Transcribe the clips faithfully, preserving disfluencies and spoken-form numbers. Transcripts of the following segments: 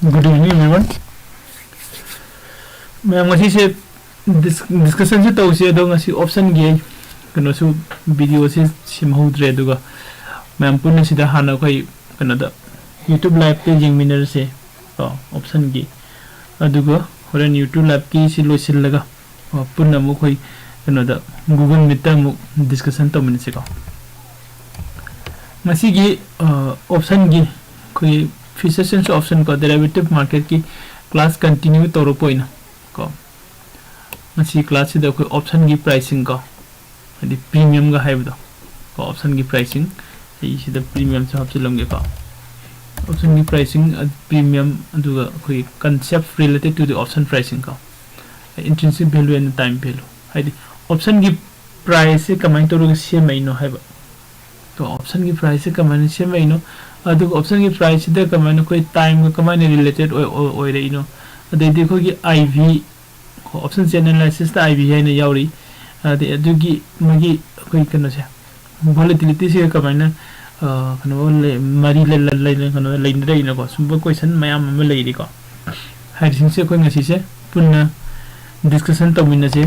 Good evening, everyone. ꯃꯌꯥꯝ, ꯉꯁꯤꯁꯦ this- ꯗꯤꯁꯀꯁꯟꯁꯦ ꯇꯧꯁꯦ, ꯑꯗꯣ ꯉꯁꯤ ꯑꯣꯞꯁꯟꯒꯤ ꯑꯩ ꯀꯩꯅꯣꯁꯨ, ꯚꯤꯗꯤꯑꯣꯁꯦ ꯁꯦꯝꯍꯧꯗ꯭ꯔꯦ, ꯑꯗꯨꯒ ꯃꯌꯥꯝ ꯄꯨꯟꯅ ꯁꯤꯗ ꯍꯥꯟꯅ ꯑꯩꯈꯣꯏ ꯀꯩꯅꯣꯗ YouTube ꯂꯥꯏꯞꯇ ꯌꯦꯡꯃꯤꯟꯅꯔꯁꯦ ꯀꯣ, ꯑꯣꯞꯁꯟꯒꯤ꯫ ꯑꯗꯨꯒ ꯍꯣꯔꯦꯟ YouTube ꯂꯥꯏꯞꯀꯤꯁꯤ ꯂꯣꯏꯁꯤꯜꯂꯒ ꯑꯣ, ꯄꯨꯟꯅ ꯑꯃꯨꯛ ꯑꯩꯈꯣꯏ ꯀꯩꯅꯣꯗ Google Meetꯇ ꯑꯃꯨꯛ ꯗꯤꯁꯀꯁꯟ ꯇꯧꯃꯤꯟꯅꯁꯤꯀꯣ꯫ ꯉꯁꯤꯒꯤ ꯑꯣꯞꯁꯟꯒꯤ ꯑꯩꯈꯣꯏꯒꯤ futures and option ꯀꯣ, derivative marketꯀꯤ class continue ꯇꯧꯔꯛꯄ ꯑꯣꯏꯅ ꯀꯣ, ꯉꯁꯤ classꯁꯤꯗ ꯑꯩꯈꯣꯏ ꯑꯣꯞꯁꯟꯒꯤ pricing ꯀꯣ, ꯍꯥꯏꯗꯤ premiumꯒ ꯍꯥꯏꯕꯗꯣ ꯀꯣ, ꯑꯣꯞꯁꯟꯒꯤ pricing, ꯑꯩ ꯁꯤꯗ premiumꯁꯨ ꯍꯥꯞꯆꯤꯜꯂꯝꯒꯦꯀꯣ꯫ ꯑꯣꯞꯁꯟꯒꯤ pricing, premium, ꯑꯗꯨꯒ ꯑꯩꯈꯣꯏꯒꯤ concept related to the option pricing ꯀꯣ, intrinsic value and time value, ꯍꯥꯏꯗꯤ ꯑꯣꯞꯁꯟꯒꯤ priceꯁꯦ ꯀꯃꯥꯏꯅ ꯇꯧꯔꯒ ꯁꯦꯝꯃꯛꯏꯅꯣ ꯍꯥꯏꯕ꯫ ꯀꯣ, ꯑꯣꯞꯁꯟꯒꯤ priceꯁꯦ ꯀꯃꯥꯏꯅ ꯁꯦꯝꯃꯛꯏꯅꯣ, ꯑꯗꯨꯒ ꯑꯣꯞꯁꯟꯒꯤ priceꯁꯤꯗ ꯀꯃꯥꯏꯅ ꯑꯩꯈꯣꯏ timeꯒ ꯀꯃꯥꯏꯅ related ꯑꯣꯏ- ꯑꯣꯏ- ꯑꯣꯏꯔꯛꯏꯅꯣ, ꯑꯗꯩꯗꯤ ꯑꯩꯈꯣꯏꯒꯤ I V, option chain analysisꯇ I V ꯍꯥꯏꯅ ꯌꯥꯎꯔꯤ, ꯑꯗꯩ ꯑꯗꯨꯒꯤ ꯃꯥꯒꯤ ꯑꯩꯈꯣꯏ ꯀꯩꯅꯣꯁꯦ, volatilityꯁꯤꯒ ꯀꯃꯥꯏꯅ ꯑ, ꯀꯩꯅꯣ ꯂꯩ- ꯃꯔꯤ ꯂꯩ- ꯂꯩ- ꯂꯩ- ꯀꯩꯅꯣ ꯂꯩꯅꯔꯛꯏꯅꯣꯀꯣ, ꯁꯨꯝꯕ question ꯃꯌꯥꯝ ꯑꯃ ꯂꯩꯔꯤꯀꯣ꯫ ꯍꯥꯏꯔꯤꯁꯤꯡꯁꯦ ꯑꯩꯈꯣꯏ ꯉꯁꯤꯁꯦ ꯄꯨꯟꯅ ꯗꯤꯁꯀꯁꯟ ꯇꯧꯃꯤꯟꯅꯁꯦ꯫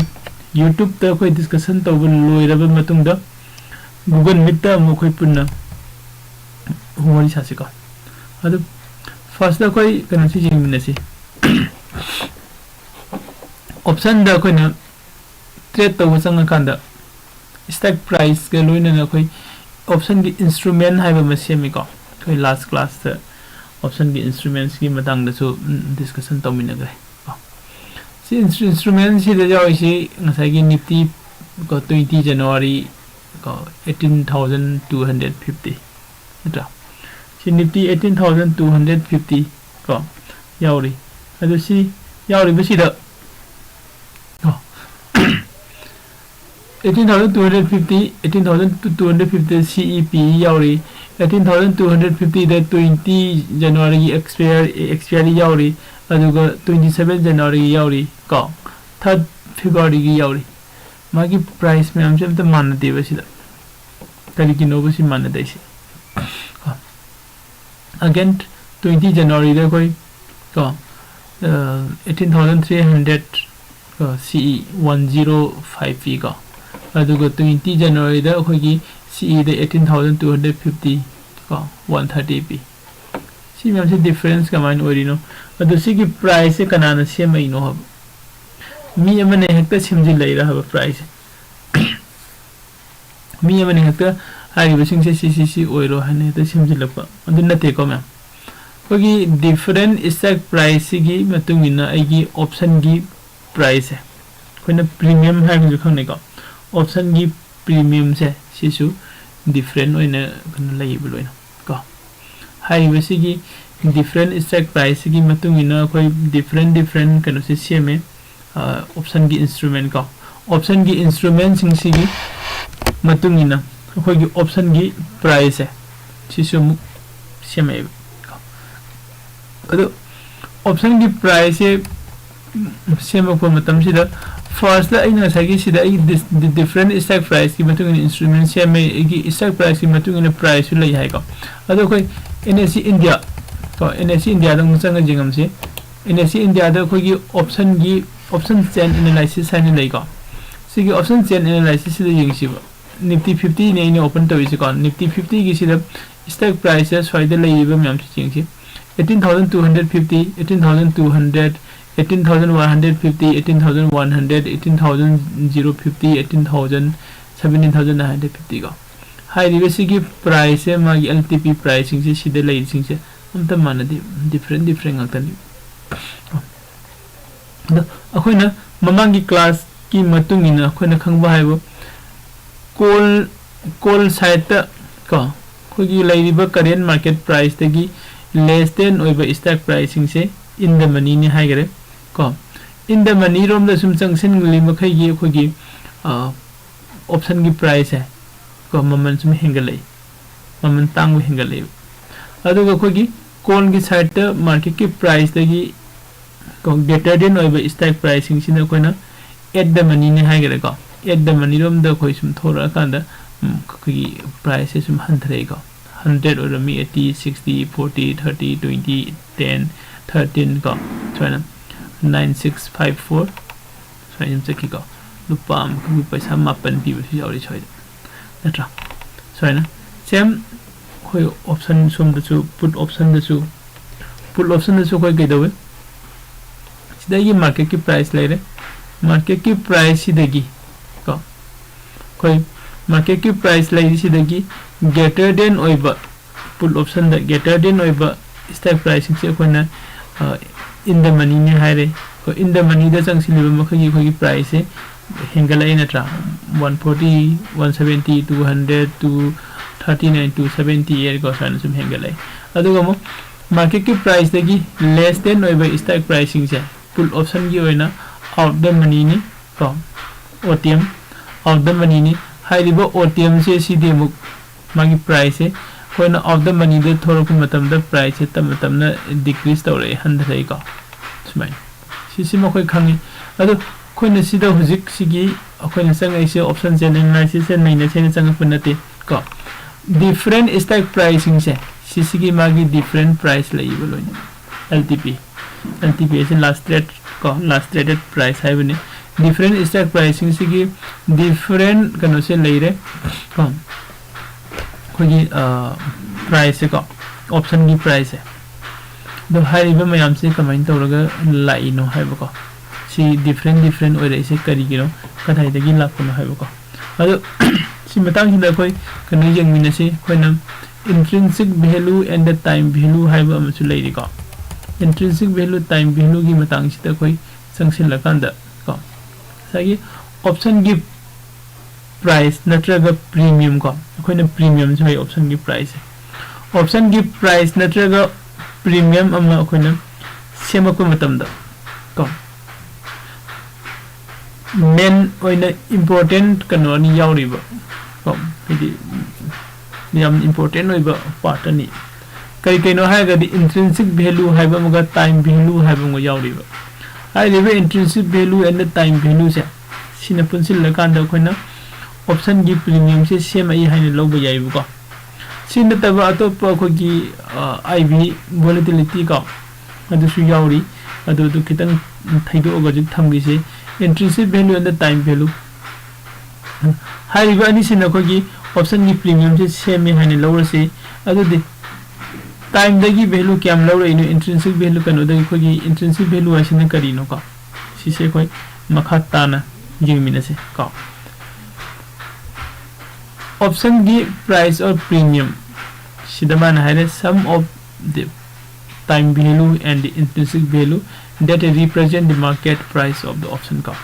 YouTubeꯇ ꯑꯩꯈꯣꯏ ꯗꯤꯁꯀꯁꯟ ꯇꯧꯕ ꯂꯣꯏꯔꯕ ꯃꯇꯨꯡꯗ Google Meetꯇ ꯑꯃꯨꯛ ꯑꯩꯈꯣꯏ ꯄꯨꯟꯅ ꯋꯥꯔꯤ ꯁꯥꯁꯤꯀꯣ꯫ ꯑꯗꯨ firstꯇ ꯑꯩꯈꯣꯏ ꯀꯩꯅꯣꯁꯤ ꯌꯦꯡꯃꯤꯟꯅꯁꯤ꯫ ꯑꯣꯞꯁꯟꯗ ꯑꯩꯈꯣꯏꯅ ꯇ꯭ꯔꯦꯠ ꯇꯧꯕ ꯆꯪꯉꯀꯥꯟꯗ stock priceꯀ ꯂꯣꯏꯅꯅ ꯑꯩꯈꯣꯏ ꯑꯣꯞꯁꯟꯒꯤ instrument ꯍꯥꯏꯕ ꯑꯃ ꯁꯦꯝꯃꯤꯀꯣ꯫ ꯑꯩꯈꯣꯏ last classꯇ ꯑꯣꯞꯁꯟꯒꯤ instrumentsꯀꯤ ꯃꯇꯥꯡꯗꯁꯨ ꯗꯤꯁꯀꯁꯟ ꯇꯧꯃꯤꯟꯅꯈ꯭ꯔꯦ ꯀꯣ꯫ ꯁꯤ instrumentꯁꯤꯗ ꯌꯥꯎꯔꯤꯁꯤ ꯉꯁꯥꯏꯒꯤ Nifty ꯀꯣ, twenty January ꯀꯣ, eighteen thousand two hundred fifty ꯅꯠꯇ꯭ꯔꯥ? ꯁꯤ Nifty eighteen thousand two hundred fifty ꯀꯣ ꯌꯥꯎꯔꯤ꯫ ꯑꯗꯨ ꯁꯤ ꯌꯥꯎꯔꯤꯕꯁꯤꯗ ꯀꯣ, eighteen thousand two hundred fifty, eighteen thousand two hundred fifty CEP ꯌꯥꯎꯔꯤ, eighteen thousand two hundred fiftyꯗ twenty Januaryꯒꯤ expire expiry ꯌꯥꯎꯔꯤ, ꯑꯗꯨꯒ twenty seven Januaryꯒꯤ ꯌꯥꯎꯔꯤ ꯀꯣ, third Februaryꯒꯤ ꯌꯥꯎꯔꯤ꯫ ꯃꯥꯒꯤ price ꯃꯌꯥꯝꯁꯦ ꯑꯝꯇ ꯃꯥꯟꯅꯗꯦꯕ ꯁꯤꯗ꯫ ꯀꯔꯤꯒꯤꯅꯣꯕ ꯁꯤ ꯃꯥꯟꯅꯗꯩꯁꯦ? Again, twenty Januaryꯗ ꯑꯩꯈꯣꯏ ꯀꯣ, eighteen thousand three hundred ꯀꯣ, C E one zero five P ꯀꯣ, ꯑꯗꯨꯒ twenty January ꯗ ꯑꯩꯈꯣꯏꯒꯤ C E ꯗ eighteen thousand two hundred fifty ꯀꯣ, one thirty P꯫ ꯁꯤ ꯃꯌꯥꯝꯁꯦ difference ꯀꯃꯥꯏꯅ ꯑꯣꯏꯔꯤꯅꯣ? ꯑꯗꯣ ꯁꯤꯒꯤ price ꯁꯦ ꯀꯅꯥꯅ ꯁꯦꯝꯃꯛꯏꯅꯣ ꯍꯥꯏꯕ? ꯃꯤ ꯑꯃꯅ ꯍꯦꯛꯇ ꯁꯦꯝꯖꯤꯜꯂꯛꯏꯔꯥ ꯍꯥꯏꯕ price ꯁꯦ? ꯃꯤ ꯑꯃꯅ ꯍꯦꯛꯇ ꯍꯥꯏꯔꯤꯕꯁꯤꯡꯁꯦ ꯁꯤ, ꯁꯤ, ꯁꯤ ꯑꯣꯏꯔꯣ ꯍꯥꯏꯅ ꯍꯦꯛꯇ ꯁꯦꯝꯖꯤꯜꯂꯛꯄ ꯑꯗꯨ ꯅꯠꯇꯦꯀꯣ ꯃꯌꯥꯝ꯫ ꯑꯩꯈꯣꯏꯒꯤ different strike price ꯁꯤꯒꯤ ꯃꯇꯨꯡ ꯏꯟꯅ ꯑꯩꯒꯤ option ꯒꯤ price ꯁꯦ, ꯑꯩꯈꯣꯏꯅ premium ꯍꯥꯏꯕꯁꯨ ꯈꯪꯅꯩꯀꯣ, option ꯒꯤ premium ꯁꯦ ꯁꯤꯁꯨ different ꯑꯣꯏꯅ ꯀꯩꯅꯣ ꯂꯩꯌꯦꯕ ꯂꯣꯏꯅ ꯀꯣ꯫ ꯍꯥꯏꯔꯤꯕꯁꯤꯒꯤ different strike price ꯁꯤꯒꯤ ꯃꯇꯨꯡ ꯏꯟꯅ ꯑꯩꯈꯣꯏ different different ꯀꯩꯅꯣꯁꯦ ꯁꯦꯝꯃꯦ, option ꯒꯤ instrument ꯀꯣ꯫ Option ꯒꯤ instrument ꯁꯤꯡꯁꯤꯒꯤ ꯃꯇꯨꯡ ꯏꯟꯅ ꯑꯩꯈꯣꯏꯒꯤ option ꯒꯤ price ꯁꯦ ꯁꯤꯁꯨ ꯑꯃꯨꯛ ꯁꯦꯝꯃꯛꯑꯦꯕ ꯀꯣ꯫ ꯑꯗꯣ option ꯒꯤ price ꯁꯦ ꯁꯦꯝꯃꯛꯄ ꯃꯇꯝꯁꯤꯗ first ꯇ ꯑꯩꯅ ꯉꯁꯥꯏꯒꯤ ꯁꯤꯗ ꯑꯩ dis-, di-, different strike price ꯀꯤ ꯃꯇꯨꯡ ꯏꯟꯅ instrument ꯁꯦꯝꯃꯦ, ꯑꯩꯒꯤ strike price ꯀꯤ ꯃꯇꯨꯡ ꯏꯟꯅ price ꯁꯨ ꯂꯩ ꯍꯥꯏꯀꯣ꯫ ꯑꯗꯣ ꯑꯩꯈꯣꯏ N S E India ꯀꯣ, N S E India ꯗ ꯑꯃꯨꯛ ꯆꯪꯉ ꯌꯦꯡꯉꯝꯁꯤ꯫ N S E India ꯗ ꯑꯩꯈꯣꯏꯒꯤ option ꯒꯤ option chain analysis ꯍꯥꯏꯅ ꯂꯩꯀꯣ꯫ ꯁꯤꯒꯤ option chain analysis ꯁꯤꯗ ꯌꯦꯡꯁꯤꯕ꯫ Nifty fifty ꯅꯦ ꯑꯩꯅ open ꯇꯧꯔꯤꯁꯤꯀꯣ꯫ Nifty fifty ꯒꯤꯁꯤꯗ strike price ꯁꯦ ꯁ꯭ꯋꯥꯏꯗ ꯂꯩꯔꯤꯕ ꯃꯌꯥꯝꯁꯤ ꯌꯦꯡꯁꯤ꯫ Eighteen thousand two hundred fifty, eighteen thousand two hundred, eighteen thousand one hundred fifty, eighteen thousand one hundred, eighteen thousand zero fifty, eighteen thousand, seventeen thousand nine hundred fifty ꯀꯣ꯫ ꯍꯥꯏꯔꯤꯕꯁꯤꯒꯤ price ꯁꯦ, ꯃꯥꯒꯤ L T P price ꯁꯤꯡꯁꯦ ꯁꯤꯗ ꯂꯩꯔꯤꯁꯤꯡꯁꯦ ꯑꯝꯇ ꯃꯥꯟꯅꯗꯦ, different different ꯉꯥꯛꯇꯅꯤ꯫ ꯑꯗꯣ ꯑꯩꯈꯣꯏꯅ ꯃꯃꯥꯡꯒꯤ class ꯀꯤ ꯃꯇꯨꯡ ꯏꯟꯅ ꯑꯩꯈꯣꯏꯅ ꯈꯪꯕ ꯍꯥꯏꯕꯨ call, call side ꯇ ꯀꯣ, ꯑꯩꯈꯣꯏꯒꯤ ꯂꯩꯔꯤꯕ current market price ꯇꯒꯤ less than ꯑꯣꯏꯕ strike price ꯁꯤꯡꯁꯦ in the money ꯅꯤ ꯍꯥꯏꯈꯔꯦ ꯀꯣ꯫ In the money ꯔꯣꯝꯗ ꯁꯨꯝ ꯆꯪꯁꯤꯟꯂꯤ ꯃꯈꯩꯒꯤ ꯑꯩꯈꯣꯏꯒꯤ, ꯑ, option ꯒꯤ price ꯁꯦ ꯀꯣ, ꯃꯃꯜ ꯁꯨꯝ ꯍꯦꯟꯒꯠꯂꯛꯏ, ꯃꯃꯜ ꯇꯥꯡꯕ ꯍꯦꯟꯒꯠꯂꯛꯏꯕ꯫ ꯑꯗꯨꯒ ꯑꯩꯈꯣꯏꯒꯤ call ꯒꯤ side ꯇ market ꯀꯤ price ꯇꯒꯤ ꯀꯣ, greater than ꯑꯣꯏꯕ strike price ꯁꯤꯡꯁꯤꯅ ꯑꯩꯈꯣꯏꯅ at the money ꯅꯤ ꯍꯥꯏꯈꯔꯦꯀꯣ꯫ At the money ꯔꯣꯝꯗ ꯑꯩꯈꯣꯏ ꯁꯨꯝ ꯊꯣꯔꯛꯑꯀꯥꯟꯗ, ꯎꯝ, ꯑꯩꯈꯣꯏꯒꯤ price ꯁꯦ ꯁꯨꯝ ꯍꯟꯊꯔꯛꯏꯀꯣ꯫ Hundred ꯑꯣꯏꯔꯝꯃꯤ, eighty, sixty, forty, thirty, twenty, ten, thirteen ꯀꯣ, ꯁꯨꯃꯥꯏꯅ ꯅꯥꯏꯟ ꯁꯤꯛꯁ ꯐꯥꯏꯚ ꯐꯣꯔ ꯁꯨꯃꯥꯏꯅ ꯑꯗꯨꯝ ꯆꯠꯈꯤꯀꯣ꯫ ꯂꯨꯄꯥ ꯑꯃꯈꯛꯀꯤ ꯄꯩꯁꯥ ꯃꯥꯄꯟ ꯄꯤꯕꯁꯨ ꯌꯥꯎꯔꯤ ꯁ꯭ꯋꯥꯏꯗ, ꯅꯠꯇ꯭ꯔꯥ? ꯁꯨꯃꯥꯏꯅ ꯁꯦꯝ ꯑꯩꯈꯣꯏ ꯑꯣꯞꯁꯟ ꯁꯣꯝꯗꯁꯨ, ꯄꯨꯠ ꯑꯣꯞꯁꯟꯗꯁꯨ, ꯄꯨꯠ ꯑꯣꯞꯁꯟꯗꯁꯨ ꯑꯩꯈꯣꯏ ꯀꯩꯗꯧꯋꯤ? ꯁꯤꯗ ꯑꯩꯒꯤ ꯃꯥꯔꯀꯦꯠꯀꯤ ꯄ꯭ꯔꯥꯏꯁ ꯂꯩꯔꯦ꯫ ꯃꯥꯔꯀꯦꯠꯀꯤ ꯄ꯭ꯔꯥꯏꯁꯁꯤꯗꯒꯤ ꯀꯣ, ꯑꯩꯈꯣꯏ ꯃꯥꯔꯀꯦꯠꯀꯤ ꯄ꯭ꯔꯥꯏꯁ ꯂꯩꯔꯤꯁꯤꯗꯒꯤ greater than ꯑꯣꯏꯕ, ꯄꯨꯠ ꯑꯣꯞꯁꯟꯗ greater than ꯑꯣꯏꯕ ꯁ꯭ꯇ꯭ꯔꯥꯏꯛ ꯄ꯭ꯔꯥꯏꯁꯁꯤꯡꯁꯦ ꯑꯩꯈꯣꯏꯅ, ꯑ, in the moneyꯅꯦ ꯍꯥꯏꯔꯦ꯫ ꯑꯩꯈꯣꯏ in the moneyꯗ ꯆꯪꯁꯤꯜꯂꯤꯕ ꯃꯈꯩꯒꯤ ꯑꯩꯈꯣꯏꯒꯤ ꯄ꯭ꯔꯥꯏꯁꯁꯦ ꯍꯦꯟꯒꯠꯂꯛꯏ ꯅꯠꯇ꯭ꯔꯥ? One forty, one seventy, two hundred, two thirty nine, two seventy eight ꯀꯣ, ꯁꯨꯃꯥꯏꯅ ꯁꯨꯝ ꯍꯦꯟꯒꯠꯂꯛꯏ꯫ ꯑꯗꯨꯒ ꯑꯃꯨꯛ ꯃꯥꯔꯀꯦꯠꯀꯤ ꯄ꯭ꯔꯥꯏꯁꯇꯒꯤ less than ꯑꯣꯏꯕ ꯁ꯭ꯇ꯭ꯔꯥꯏꯛ ꯄ꯭ꯔꯥꯏꯁꯁꯤꯡꯁꯦ ꯄꯨꯠ ꯑꯣꯞꯁꯟꯒꯤ ꯑꯣꯏꯅ out the moneyꯅꯤ ꯀꯣ, OTM, out the moneyꯅꯤ꯫ ꯍꯥꯏꯔꯤꯕ OTMꯁꯦ ꯁꯤꯗꯤ ꯑꯃꯨꯛ ꯃꯥꯒꯤ ꯄ꯭ꯔꯥꯏꯁꯁꯦ ꯑꯩꯈꯣꯏꯅ out the moneyꯗ ꯊꯣꯛꯂꯛꯄ ꯃꯇꯝꯗ ꯄ꯭ꯔꯥꯏꯁꯁꯦ ꯇꯞꯅ ꯇꯞꯅ decrease ꯇꯧꯔꯛꯑꯦ, ꯍꯟꯊꯔꯛꯏꯀꯣ꯫ ꯁꯨꯃꯥꯏꯅ ꯁꯤꯁꯤꯃ ꯑꯩꯈꯣꯏ ꯈꯪꯉꯤ꯫ ꯑꯗꯣ ꯑꯩꯈꯣꯏꯅ ꯁꯤꯗ ꯍꯧꯖꯤꯛ ꯁꯤꯒꯤ ꯑꯩꯈꯣꯏꯅ ꯆꯪꯉꯛꯏꯁꯦ option analysisꯁꯦ ꯅꯩꯅꯁꯦꯅ ꯆꯪꯉꯛꯄ ꯅꯠꯇꯦ ꯀꯣ꯫ Different ꯁ꯭ꯇ꯭ꯔꯥꯏꯛ ꯄ꯭ꯔꯥꯏꯁꯁꯤꯡꯁꯦ ꯁꯤꯁꯤꯒꯤ ꯃꯥꯒꯤ different price ꯂꯩꯌꯦꯕ ꯂꯣꯏꯅ꯫ LTP, LTP ꯑꯁꯤ last trade ꯀꯣ, last traded price ꯍꯥꯏꯕꯅꯤ꯫ Different ꯁ꯭ꯇ꯭ꯔꯥꯏꯛ ꯄ꯭ꯔꯥꯏꯁꯁꯤꯡꯁꯤꯒꯤ different ꯀꯩꯅꯣꯁꯦ ꯂꯩꯔꯦ ꯀꯣ, ꯑꯩꯈꯣꯏꯒꯤ ꯄ꯭ꯔꯥꯏꯁꯁꯦ ꯀꯣ, ꯑꯣꯞꯁꯟꯒꯤ ꯄ꯭ꯔꯥꯏꯁꯁꯦ꯫ ꯑꯗꯣ ꯍꯥꯏꯔꯤꯕ ꯃꯌꯥꯝꯁꯦ ꯀꯃꯥꯏꯅ ꯇꯧꯔꯒ ꯂꯥꯛꯏꯅꯣ ꯍꯥꯏꯕꯀꯣ, ꯁꯤ different different ꯑꯣꯏꯔꯛꯏꯁꯦ ꯀꯔꯤꯒꯤꯅꯣ, ꯀꯗꯥꯏꯗꯒꯤ ꯂꯥꯛꯄꯅꯣ ꯍꯥꯏꯕꯀꯣ꯫ ꯑꯗꯣ ꯁꯤ ꯃꯇꯥꯡꯁꯤꯗ ꯑꯩꯈꯣꯏ ꯀꯩꯅꯣ ꯌꯦꯡꯃꯤꯟꯅꯁꯤ꯫ ꯑꯩꯈꯣꯏꯅ intrinsic value and the time value ꯍꯥꯏꯕ ꯑꯃꯁꯨ ꯂꯩꯔꯤꯀꯣ꯫ Intrinsic value, time valueꯒꯤ ꯃꯇꯥꯡꯁꯤꯗ ꯑꯩꯈꯣꯏ ꯆꯪꯁꯤꯜꯂꯀꯥꯟꯗ ꯀꯣ, ꯉꯁꯥꯏꯒꯤ ꯑꯣꯞꯁꯟꯒꯤ ꯄ꯭ꯔꯥꯏꯁ ꯅꯠꯇ꯭ꯔꯒ ꯄ꯭ꯔꯤꯃꯤꯌꯝ ꯀꯣ, ꯑꯩꯈꯣꯏꯅ ꯄ꯭ꯔꯤꯃꯤꯌꯝꯁꯨ ꯍꯥꯏ ꯑꯣꯞꯁꯟꯒꯤ ꯄ꯭ꯔꯥꯏꯁꯁꯦ꯫ ꯑꯣꯞꯁꯟꯒꯤ ꯄ꯭ꯔꯥꯏꯁ ꯅꯠꯇ꯭ꯔꯒ ꯄ꯭ꯔꯤꯃꯤꯌꯝ ꯑꯃ ꯑꯩꯈꯣꯏꯅ ꯁꯦꯝꯃꯛꯄ ꯃꯇꯝꯗ ꯀꯣ, ꯃꯦꯟ ꯑꯣꯏꯅ ꯏꯝꯄꯣꯔꯇꯦꯟ ꯀꯩꯅꯣ ꯑꯅꯤ ꯌꯥꯎꯔꯤꯕ ꯀꯣ, ꯍꯥꯏꯗꯤ ꯌꯥꯝ ꯏꯝꯄꯣꯔꯇꯦꯟ ꯑꯣꯏꯕ ꯄꯥꯔꯠ ꯑꯅꯤ꯫ ꯀꯔꯤ ꯀꯩꯅꯣ ꯍꯥꯏꯔꯒꯗꯤ intrinsic value ꯍꯥꯏꯕ ꯑꯃꯒ time value ꯍꯥꯏꯕ ꯑꯃꯒ ꯌꯥꯎꯔꯤꯕ꯫ ꯍꯥꯏꯔꯤꯕ intrinsic value and time valueꯁꯦ ꯁꯤꯅ ꯄꯨꯟꯁꯤꯜꯂꯀꯥꯟꯗ ꯑꯩꯈꯣꯏꯅ ꯑꯣꯞꯁꯟꯒꯤ ꯄ꯭ꯔꯤꯃꯤꯌꯝꯁꯦ ꯁꯦꯝꯃꯛꯏ ꯍꯥꯏꯅ ꯂꯧꯕ ꯌꯥꯏꯕꯀꯣ꯫ ꯁꯤ ꯅꯠꯇꯕ ꯑꯇꯣꯞꯄ ꯑꯩꯈꯣꯏꯒꯤ, ꯑ, IV volatility ꯀꯣ, ꯑꯗꯨꯁꯨ ꯌꯥꯎꯔꯤ꯫ ꯑꯗꯨ ꯑꯗꯨ ꯈꯤꯇꯪ ꯊꯩꯗꯣꯛꯑꯒꯁꯨ ꯊꯝꯈꯤꯁꯦ꯫ Intrinsic value and time value ꯍꯥꯏꯔꯤꯕ ꯑꯅꯤꯁꯤꯅ ꯑꯩꯈꯣꯏꯒꯤ option ꯒꯤ premium ꯁꯦ ꯁꯦꯝꯃꯦ ꯍꯥꯏꯅ ꯂꯧꯔꯁꯤ꯫ ꯑꯗꯨꯗꯤ time ꯗꯒꯤ value ꯀꯌꯥꯝ ꯂꯧꯔꯛꯏꯅꯣ? Intrinsic value ꯀꯩꯅꯣꯗꯒꯤ ꯑꯩꯈꯣꯏꯒꯤ intrinsic value ꯍꯥꯏꯁꯤꯅ ꯀꯔꯤꯅꯣꯀꯣ? ꯁꯤꯁꯦ ꯑꯩꯈꯣꯏ ꯃꯈꯥ ꯇꯥꯅ ꯌꯦꯡꯃꯤꯟꯅꯁꯤ ꯀꯣ꯫ Option ꯒꯤ price or premium ꯁꯤꯗ ꯃꯥꯅ ꯍꯥꯏꯔꯦ, sum of the time value and the intrinsic value that represent the market price of the option ꯀꯣ꯫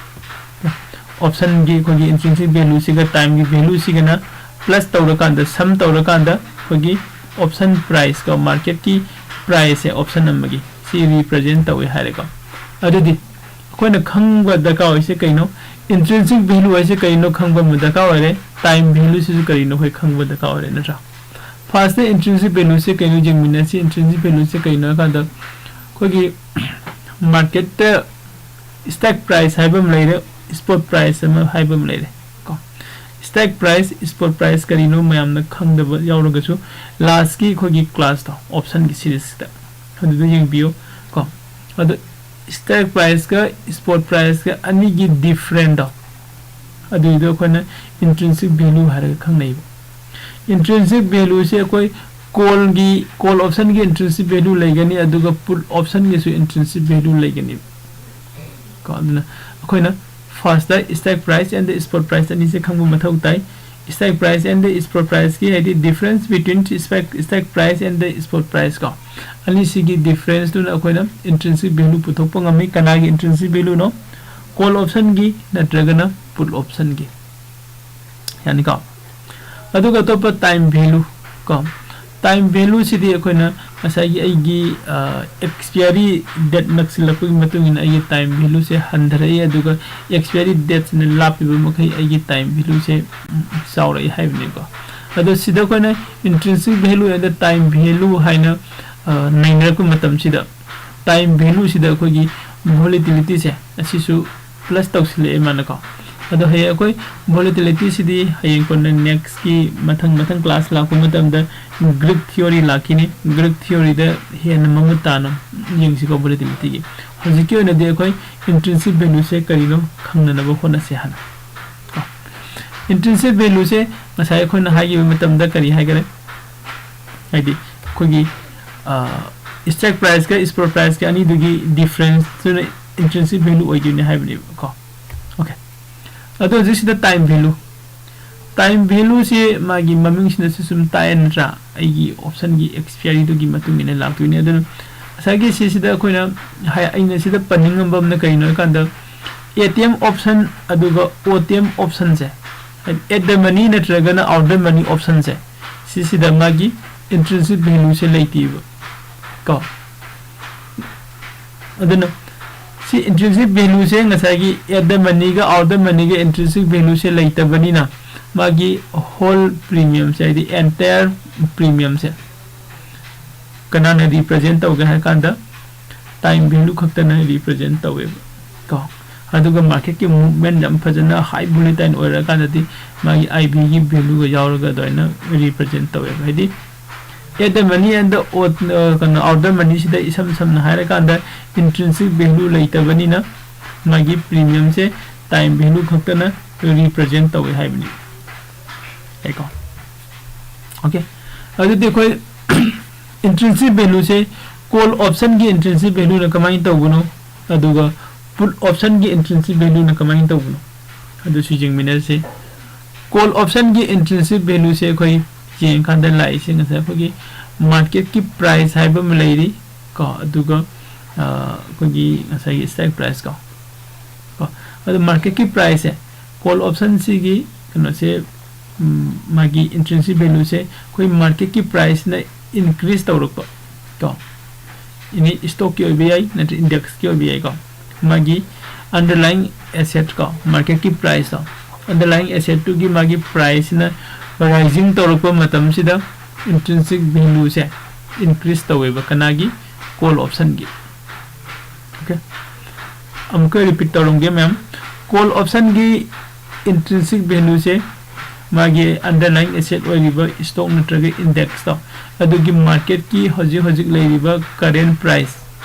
Option ꯒꯤ ꯑꯩꯈꯣꯏꯒꯤ intrinsic value ꯁꯤꯒ time ꯒꯤ value ꯁꯤꯒꯅ plus ꯇꯧꯔꯀꯥꯟꯗ, sum ꯇꯧꯔꯀꯥꯟꯗ ꯑꯩꯈꯣꯏꯒꯤ option price ꯀꯣ, market ꯀꯤ price ꯁꯦ option ꯑꯃꯒꯤ ꯁꯤ represent ꯇꯧꯋꯦ ꯍꯥꯏꯔꯦꯀꯣ꯫ ꯑꯗꯨꯗꯤ ꯑꯩꯈꯣꯏꯅ ꯈꯪꯕ ꯗꯔꯀꯥꯔ ꯑꯣꯏꯁꯦ ꯀꯩꯅꯣ? Intrinsic value ꯍꯥꯏꯁꯦ ꯀꯩꯅꯣ ꯈꯪꯕ ꯑꯃ ꯗꯔꯀꯥꯔ ꯑꯣꯏꯔꯦ꯫ Time value ꯁꯤꯁꯨ ꯀꯔꯤꯅꯣ ꯑꯩꯈꯣꯏ ꯈꯪꯕ ꯗꯔꯀꯥꯔ ꯑꯣꯏꯔꯦ, ꯅꯠꯇ꯭ꯔꯥ? First ꯇ intrinsic value ꯁꯦ ꯀꯩꯅꯣ ꯌꯦꯡꯃꯤꯟꯅꯁꯤ꯫ Intrinsic value ꯁꯦ ꯀꯩꯅꯣ ꯍꯥꯏ ꯀꯥꯟꯗ ꯑꯩꯈꯣꯏꯒꯤ market ꯇ stock price ꯍꯥꯏꯕ ꯑꯃ ꯂꯩꯔꯦ, spot price ꯑꯃ ꯍꯥꯏꯕ ꯑꯃ ꯂꯩꯔꯦ ꯀꯣ꯫ Stock price, spot price ꯀꯔꯤꯅꯣ ꯃꯌꯥꯝꯅ ꯈꯪꯗꯕ ꯌꯥꯎꯔꯒꯁꯨ, last ꯀꯤ ꯑꯩꯈꯣꯏꯒꯤ class ꯇꯣ, option ꯒꯤ series ꯇ ꯑꯗꯨꯗ ꯌꯦꯡꯕꯤꯌꯨ ꯀꯣ꯫ ꯑꯗꯣ stock price ꯀ spot price ꯀ ꯑꯅꯤꯒꯤ difference ꯇꯣ, ꯑꯗꯨꯏꯗꯣ ꯑꯩꯈꯣꯏꯅ intrinsic value ꯍꯥꯏꯔꯒ ꯈꯪꯅꯩꯕ꯫ Intrinsic value ꯁꯦ ꯑꯩꯈꯣꯏ call ꯒꯤ, call option ꯒꯤ intrinsic value ꯂꯩꯒꯅꯤ, ꯑꯗꯨꯒ put option ꯒꯤꯁꯨ intrinsic value ꯂꯩꯒꯅꯤ ꯀꯣ꯫ ꯑꯗꯨꯅ ꯑꯩꯈꯣꯏꯅ first ꯇ stock price and the spot price ꯑꯅꯤꯁꯦ ꯈꯪꯕ ꯃꯊꯧ ꯇꯥꯏ꯫ Stock price and the spot price ꯀꯤ ꯍꯥꯏꯗꯤ difference between stock, stock price and the spot price ꯀꯣ꯫ ꯑꯅꯤꯁꯤꯒꯤ difference ꯇꯨꯅ ꯑꯩꯈꯣꯏꯅ intrinsic value ꯄꯨꯊꯣꯛꯄ ꯉꯝꯃꯤ꯫ ꯀꯅꯥꯒꯤ intrinsic value ꯅꯣ? Call option ꯒꯤ ꯅꯠꯇ꯭ꯔꯒꯅ put option ꯒꯤ꯫ ꯌꯥꯅꯤꯀꯣ? ꯑꯗꯨꯒ ꯑꯇꯣꯞꯄ time value ꯀꯣ꯫ Time value ꯁꯤꯗꯤ ꯑꯩꯈꯣꯏꯅ ꯉꯁꯥꯏꯒꯤ ꯑꯩꯒꯤ, ꯑ, expiry date ꯅꯛꯁꯤꯜꯂꯛꯄꯒꯤ ꯃꯇꯨꯡ ꯏꯟꯅ ꯑꯩꯒꯤ time value ꯁꯦ ꯍꯟꯊꯔꯛꯏ, ꯑꯗꯨꯒ expiry date ꯁꯤꯅ ꯂꯥꯞꯄꯤꯕ ꯃꯈꯩ ꯑꯩꯒꯤ time value ꯁꯦ, ꯎꯝ, ꯆꯥꯎꯔꯛꯏ ꯍꯥꯏꯕꯅꯤꯀꯣ꯫ ꯑꯗꯣ ꯁꯤꯗ ꯑꯩꯈꯣꯏꯅ intrinsic value and time value ꯍꯥꯏꯅ, ꯑ, ꯅꯩꯅꯔꯛꯄ ꯃꯇꯝꯁꯤꯗ time value ꯁꯤꯗ ꯑꯩꯈꯣꯏꯒꯤ volatility ꯁꯦ ꯑꯁꯤꯁꯨ plus ꯇꯧꯁꯤꯜꯂꯛꯑꯦ ꯃꯥꯅꯀꯣ꯫ ꯑꯗꯣ ꯍꯌꯦꯡ ꯑꯩꯈꯣꯏ volatility ꯁꯤꯗꯤ ꯍꯌꯦꯡ ꯀꯣꯟꯅ next ꯀꯤ ꯃꯊꯪ ꯃꯊꯪ class ꯂꯥꯛꯄ ꯃꯇꯝꯗ Greek theory ꯂꯥꯛꯈꯤꯅꯤ꯫ Greek theory ꯗ ꯍꯦꯟꯅ ꯃꯃꯨꯠ ꯇꯥꯅ ꯌꯦꯡꯁꯤꯀꯣ volatility ꯒꯤ꯫ ꯍꯧꯖꯤꯛꯀꯤ ꯑꯣꯏꯅꯗꯤ ꯑꯩꯈꯣꯏ intrinsic value ꯁꯦ ꯀꯔꯤꯅꯣ ꯈꯪꯅꯅꯕ ꯍꯣꯠꯅꯁꯦ ꯍꯥꯟꯅ꯫ ꯀꯣ꯫ Intrinsic value ꯁꯦ ꯉꯁꯥꯏ ꯑꯩꯈꯣꯏꯅ ꯍꯥꯏꯈꯤꯕ ꯃꯇꯝꯗ ꯀꯔꯤ ꯍꯥꯏꯈꯔꯦ? ꯍꯥꯏꯗꯤ ꯑꯩꯈꯣꯏꯒꯤ, ꯑ, stock price ꯀ spot price ꯀ ꯑꯅꯤꯗꯨꯒꯤ difference ꯇꯨꯅ intrinsic value ꯑꯣꯏꯗꯣꯏꯅꯦ ꯍꯥꯏꯕꯅꯦꯕ ꯀꯣ꯫ Okay꯫ ꯑꯗꯣ ꯍꯧꯖꯤꯛ ꯁꯤꯗ time value꯫ Time value ꯁꯦ ꯃꯥꯒꯤ ꯃꯃꯤꯡꯁꯤꯅꯁꯨ ꯁꯨꯝ ꯇꯥꯛꯑꯦ ꯅꯠꯇ꯭ꯔꯥ? ꯑꯩꯒꯤ option ꯒꯤ expiry ꯗꯨꯒꯤ ꯃꯇꯨꯡ ꯏꯟꯅ ꯂꯥꯛꯇꯣꯏꯅꯦ꯫ ꯑꯗꯨꯅ ꯉꯁꯥꯏꯒꯤ ꯁꯤꯁꯤꯗ ꯑꯩꯈꯣꯏꯅ ꯍꯥꯏ-, ꯑꯩꯅ ꯁꯤꯗ ꯄꯟꯅꯤꯡꯉꯝꯕ ꯑꯃꯅ ꯀꯔꯤꯅꯣ ꯍꯥꯏ ꯀꯥꯟꯗ, A T M option ꯑꯗꯨꯒ O T M option ꯁꯦ, ꯍꯥꯏꯗꯤ at the money ꯅꯠꯇ꯭ꯔꯒꯅ out the money option ꯁꯦ, ꯁꯤꯁꯤꯗ ꯃꯥꯒꯤ intrinsic value ꯁꯦ ꯂꯩꯇꯦꯕ ꯀꯣ꯫ ꯑꯗꯨꯅ ꯁꯤ intrinsic value ꯁꯦ ꯉꯁꯥꯏꯒꯤ at the money ꯒ out the money ꯒ intrinsic value ꯁꯦ ꯂꯩꯇꯕꯅꯤꯅ ꯃꯥꯒꯤ whole premium ꯁꯦ, ꯍꯥꯏꯗꯤ entire premium ꯁꯦ ꯀꯅꯥꯅ represent ꯇꯧꯒꯦ ꯍꯥꯏ ꯀꯥꯟꯗ time value ꯈꯛꯇꯅ represent ꯇꯧꯋꯦꯕ ꯀꯣ꯫ ꯑꯗꯨꯒ market ꯀꯤ movement ꯌꯥꯝ ꯐꯖꯅ high volatile ꯑꯣꯏꯔꯀꯥꯟꯗꯗꯤ ꯃꯥꯒꯤ I V ꯒꯤ value ꯒ ꯌꯥꯎꯔꯒ ꯑꯗꯨꯃꯥꯏꯅ represent ꯇꯧꯋꯦꯕ꯫ ꯍꯥꯏꯗꯤ at the money and the out-, ꯑ, ꯀꯩꯅꯣ, out the money ꯁꯤꯗ ꯏꯁꯝ ꯁꯝꯅ ꯍꯥꯏꯔꯀꯥꯟꯗ intrinsic value ꯂꯩꯇꯕꯅꯤꯅ ꯃꯥꯒꯤ premium ꯁꯦ time value ꯈꯛꯇꯅ represent ꯇꯧꯋꯦ ꯍꯥꯏꯕꯅꯤ꯫ ꯌꯥꯏꯀꯣ? Okay꯫ ꯑꯗꯨꯗꯤ ꯑꯩꯈꯣꯏ intrinsic value ꯁꯦ call option ꯒꯤ intrinsic value ꯅ ꯀꯃꯥꯏꯅ ꯇꯧꯕꯅꯣ, ꯑꯗꯨꯒ put option ꯒꯤ intrinsic value ꯅ ꯀꯃꯥꯏꯅ ꯇꯧꯕꯅꯣ, ꯑꯗꯨꯁꯨ ꯌꯦꯡꯃꯤꯟꯅꯔꯁꯤ꯫ Call option ꯒꯤ intrinsic value ꯁꯦ ꯑꯩꯈꯣꯏ ꯌꯦꯡꯀꯥꯟꯗ ꯂꯥꯛꯏꯁꯦ ꯉꯁꯥꯏ ꯑꯩꯈꯣꯏꯒꯤ market ꯀꯤ price ꯍꯥꯏꯕ ꯑꯃ ꯂꯩꯔꯤ ꯀꯣ, ꯑꯗꯨꯒ, ꯑ, ꯑꯩꯈꯣꯏꯒꯤ ꯉꯁꯥꯏꯒꯤ stock price ꯀꯣ꯫ ꯀꯣ꯫ ꯑꯗꯣ market ꯀꯤ price ꯁꯦ, call option ꯁꯤꯒꯤ ꯀꯩꯅꯣꯁꯦ, ꯎꯝ, ꯃꯥꯒꯤ intrinsic value ꯁꯦ ꯑꯩꯈꯣꯏ market ꯀꯤ price ꯅ increase ꯇꯧꯔꯛꯄ ꯀꯣ, any stock ꯀꯤ ꯑꯣꯏꯕ ꯌꯥꯏ, ꯅꯠꯇ꯭ꯔꯒ index ꯀꯤ ꯑꯣꯏꯕ ꯌꯥꯏꯀꯣ꯫ ꯃꯥꯒꯤ underlying asset ꯀꯣ, market ꯀꯤ price ꯇꯣ, underlying asset ꯇꯨꯒꯤ ꯃꯥꯒꯤ price ꯅ rising ꯇꯧꯔꯛꯄ ꯃꯇꯝꯁꯤꯗ intrinsic value ꯁꯦ increase ꯇꯧꯋꯦꯕ꯫ ꯀꯅꯥꯒꯤ? Call option ꯒꯤ꯫ Okay꯫ ꯑꯃꯨꯛꯀ repeat ꯇꯧꯔꯝꯒꯦ ꯃꯌꯥꯝ꯫ Call option ꯒꯤ intrinsic value ꯁꯦ ꯃꯥꯒꯤ underlying asset ꯑꯣꯏꯔꯤꯕ stock ꯅꯠꯇ꯭ꯔꯒ index ꯇꯣ, ꯑꯗꯨꯒꯤ market ꯀꯤ ꯍꯧꯖꯤꯛ ꯍꯧꯖꯤꯛ ꯂꯩꯔꯤꯕ current price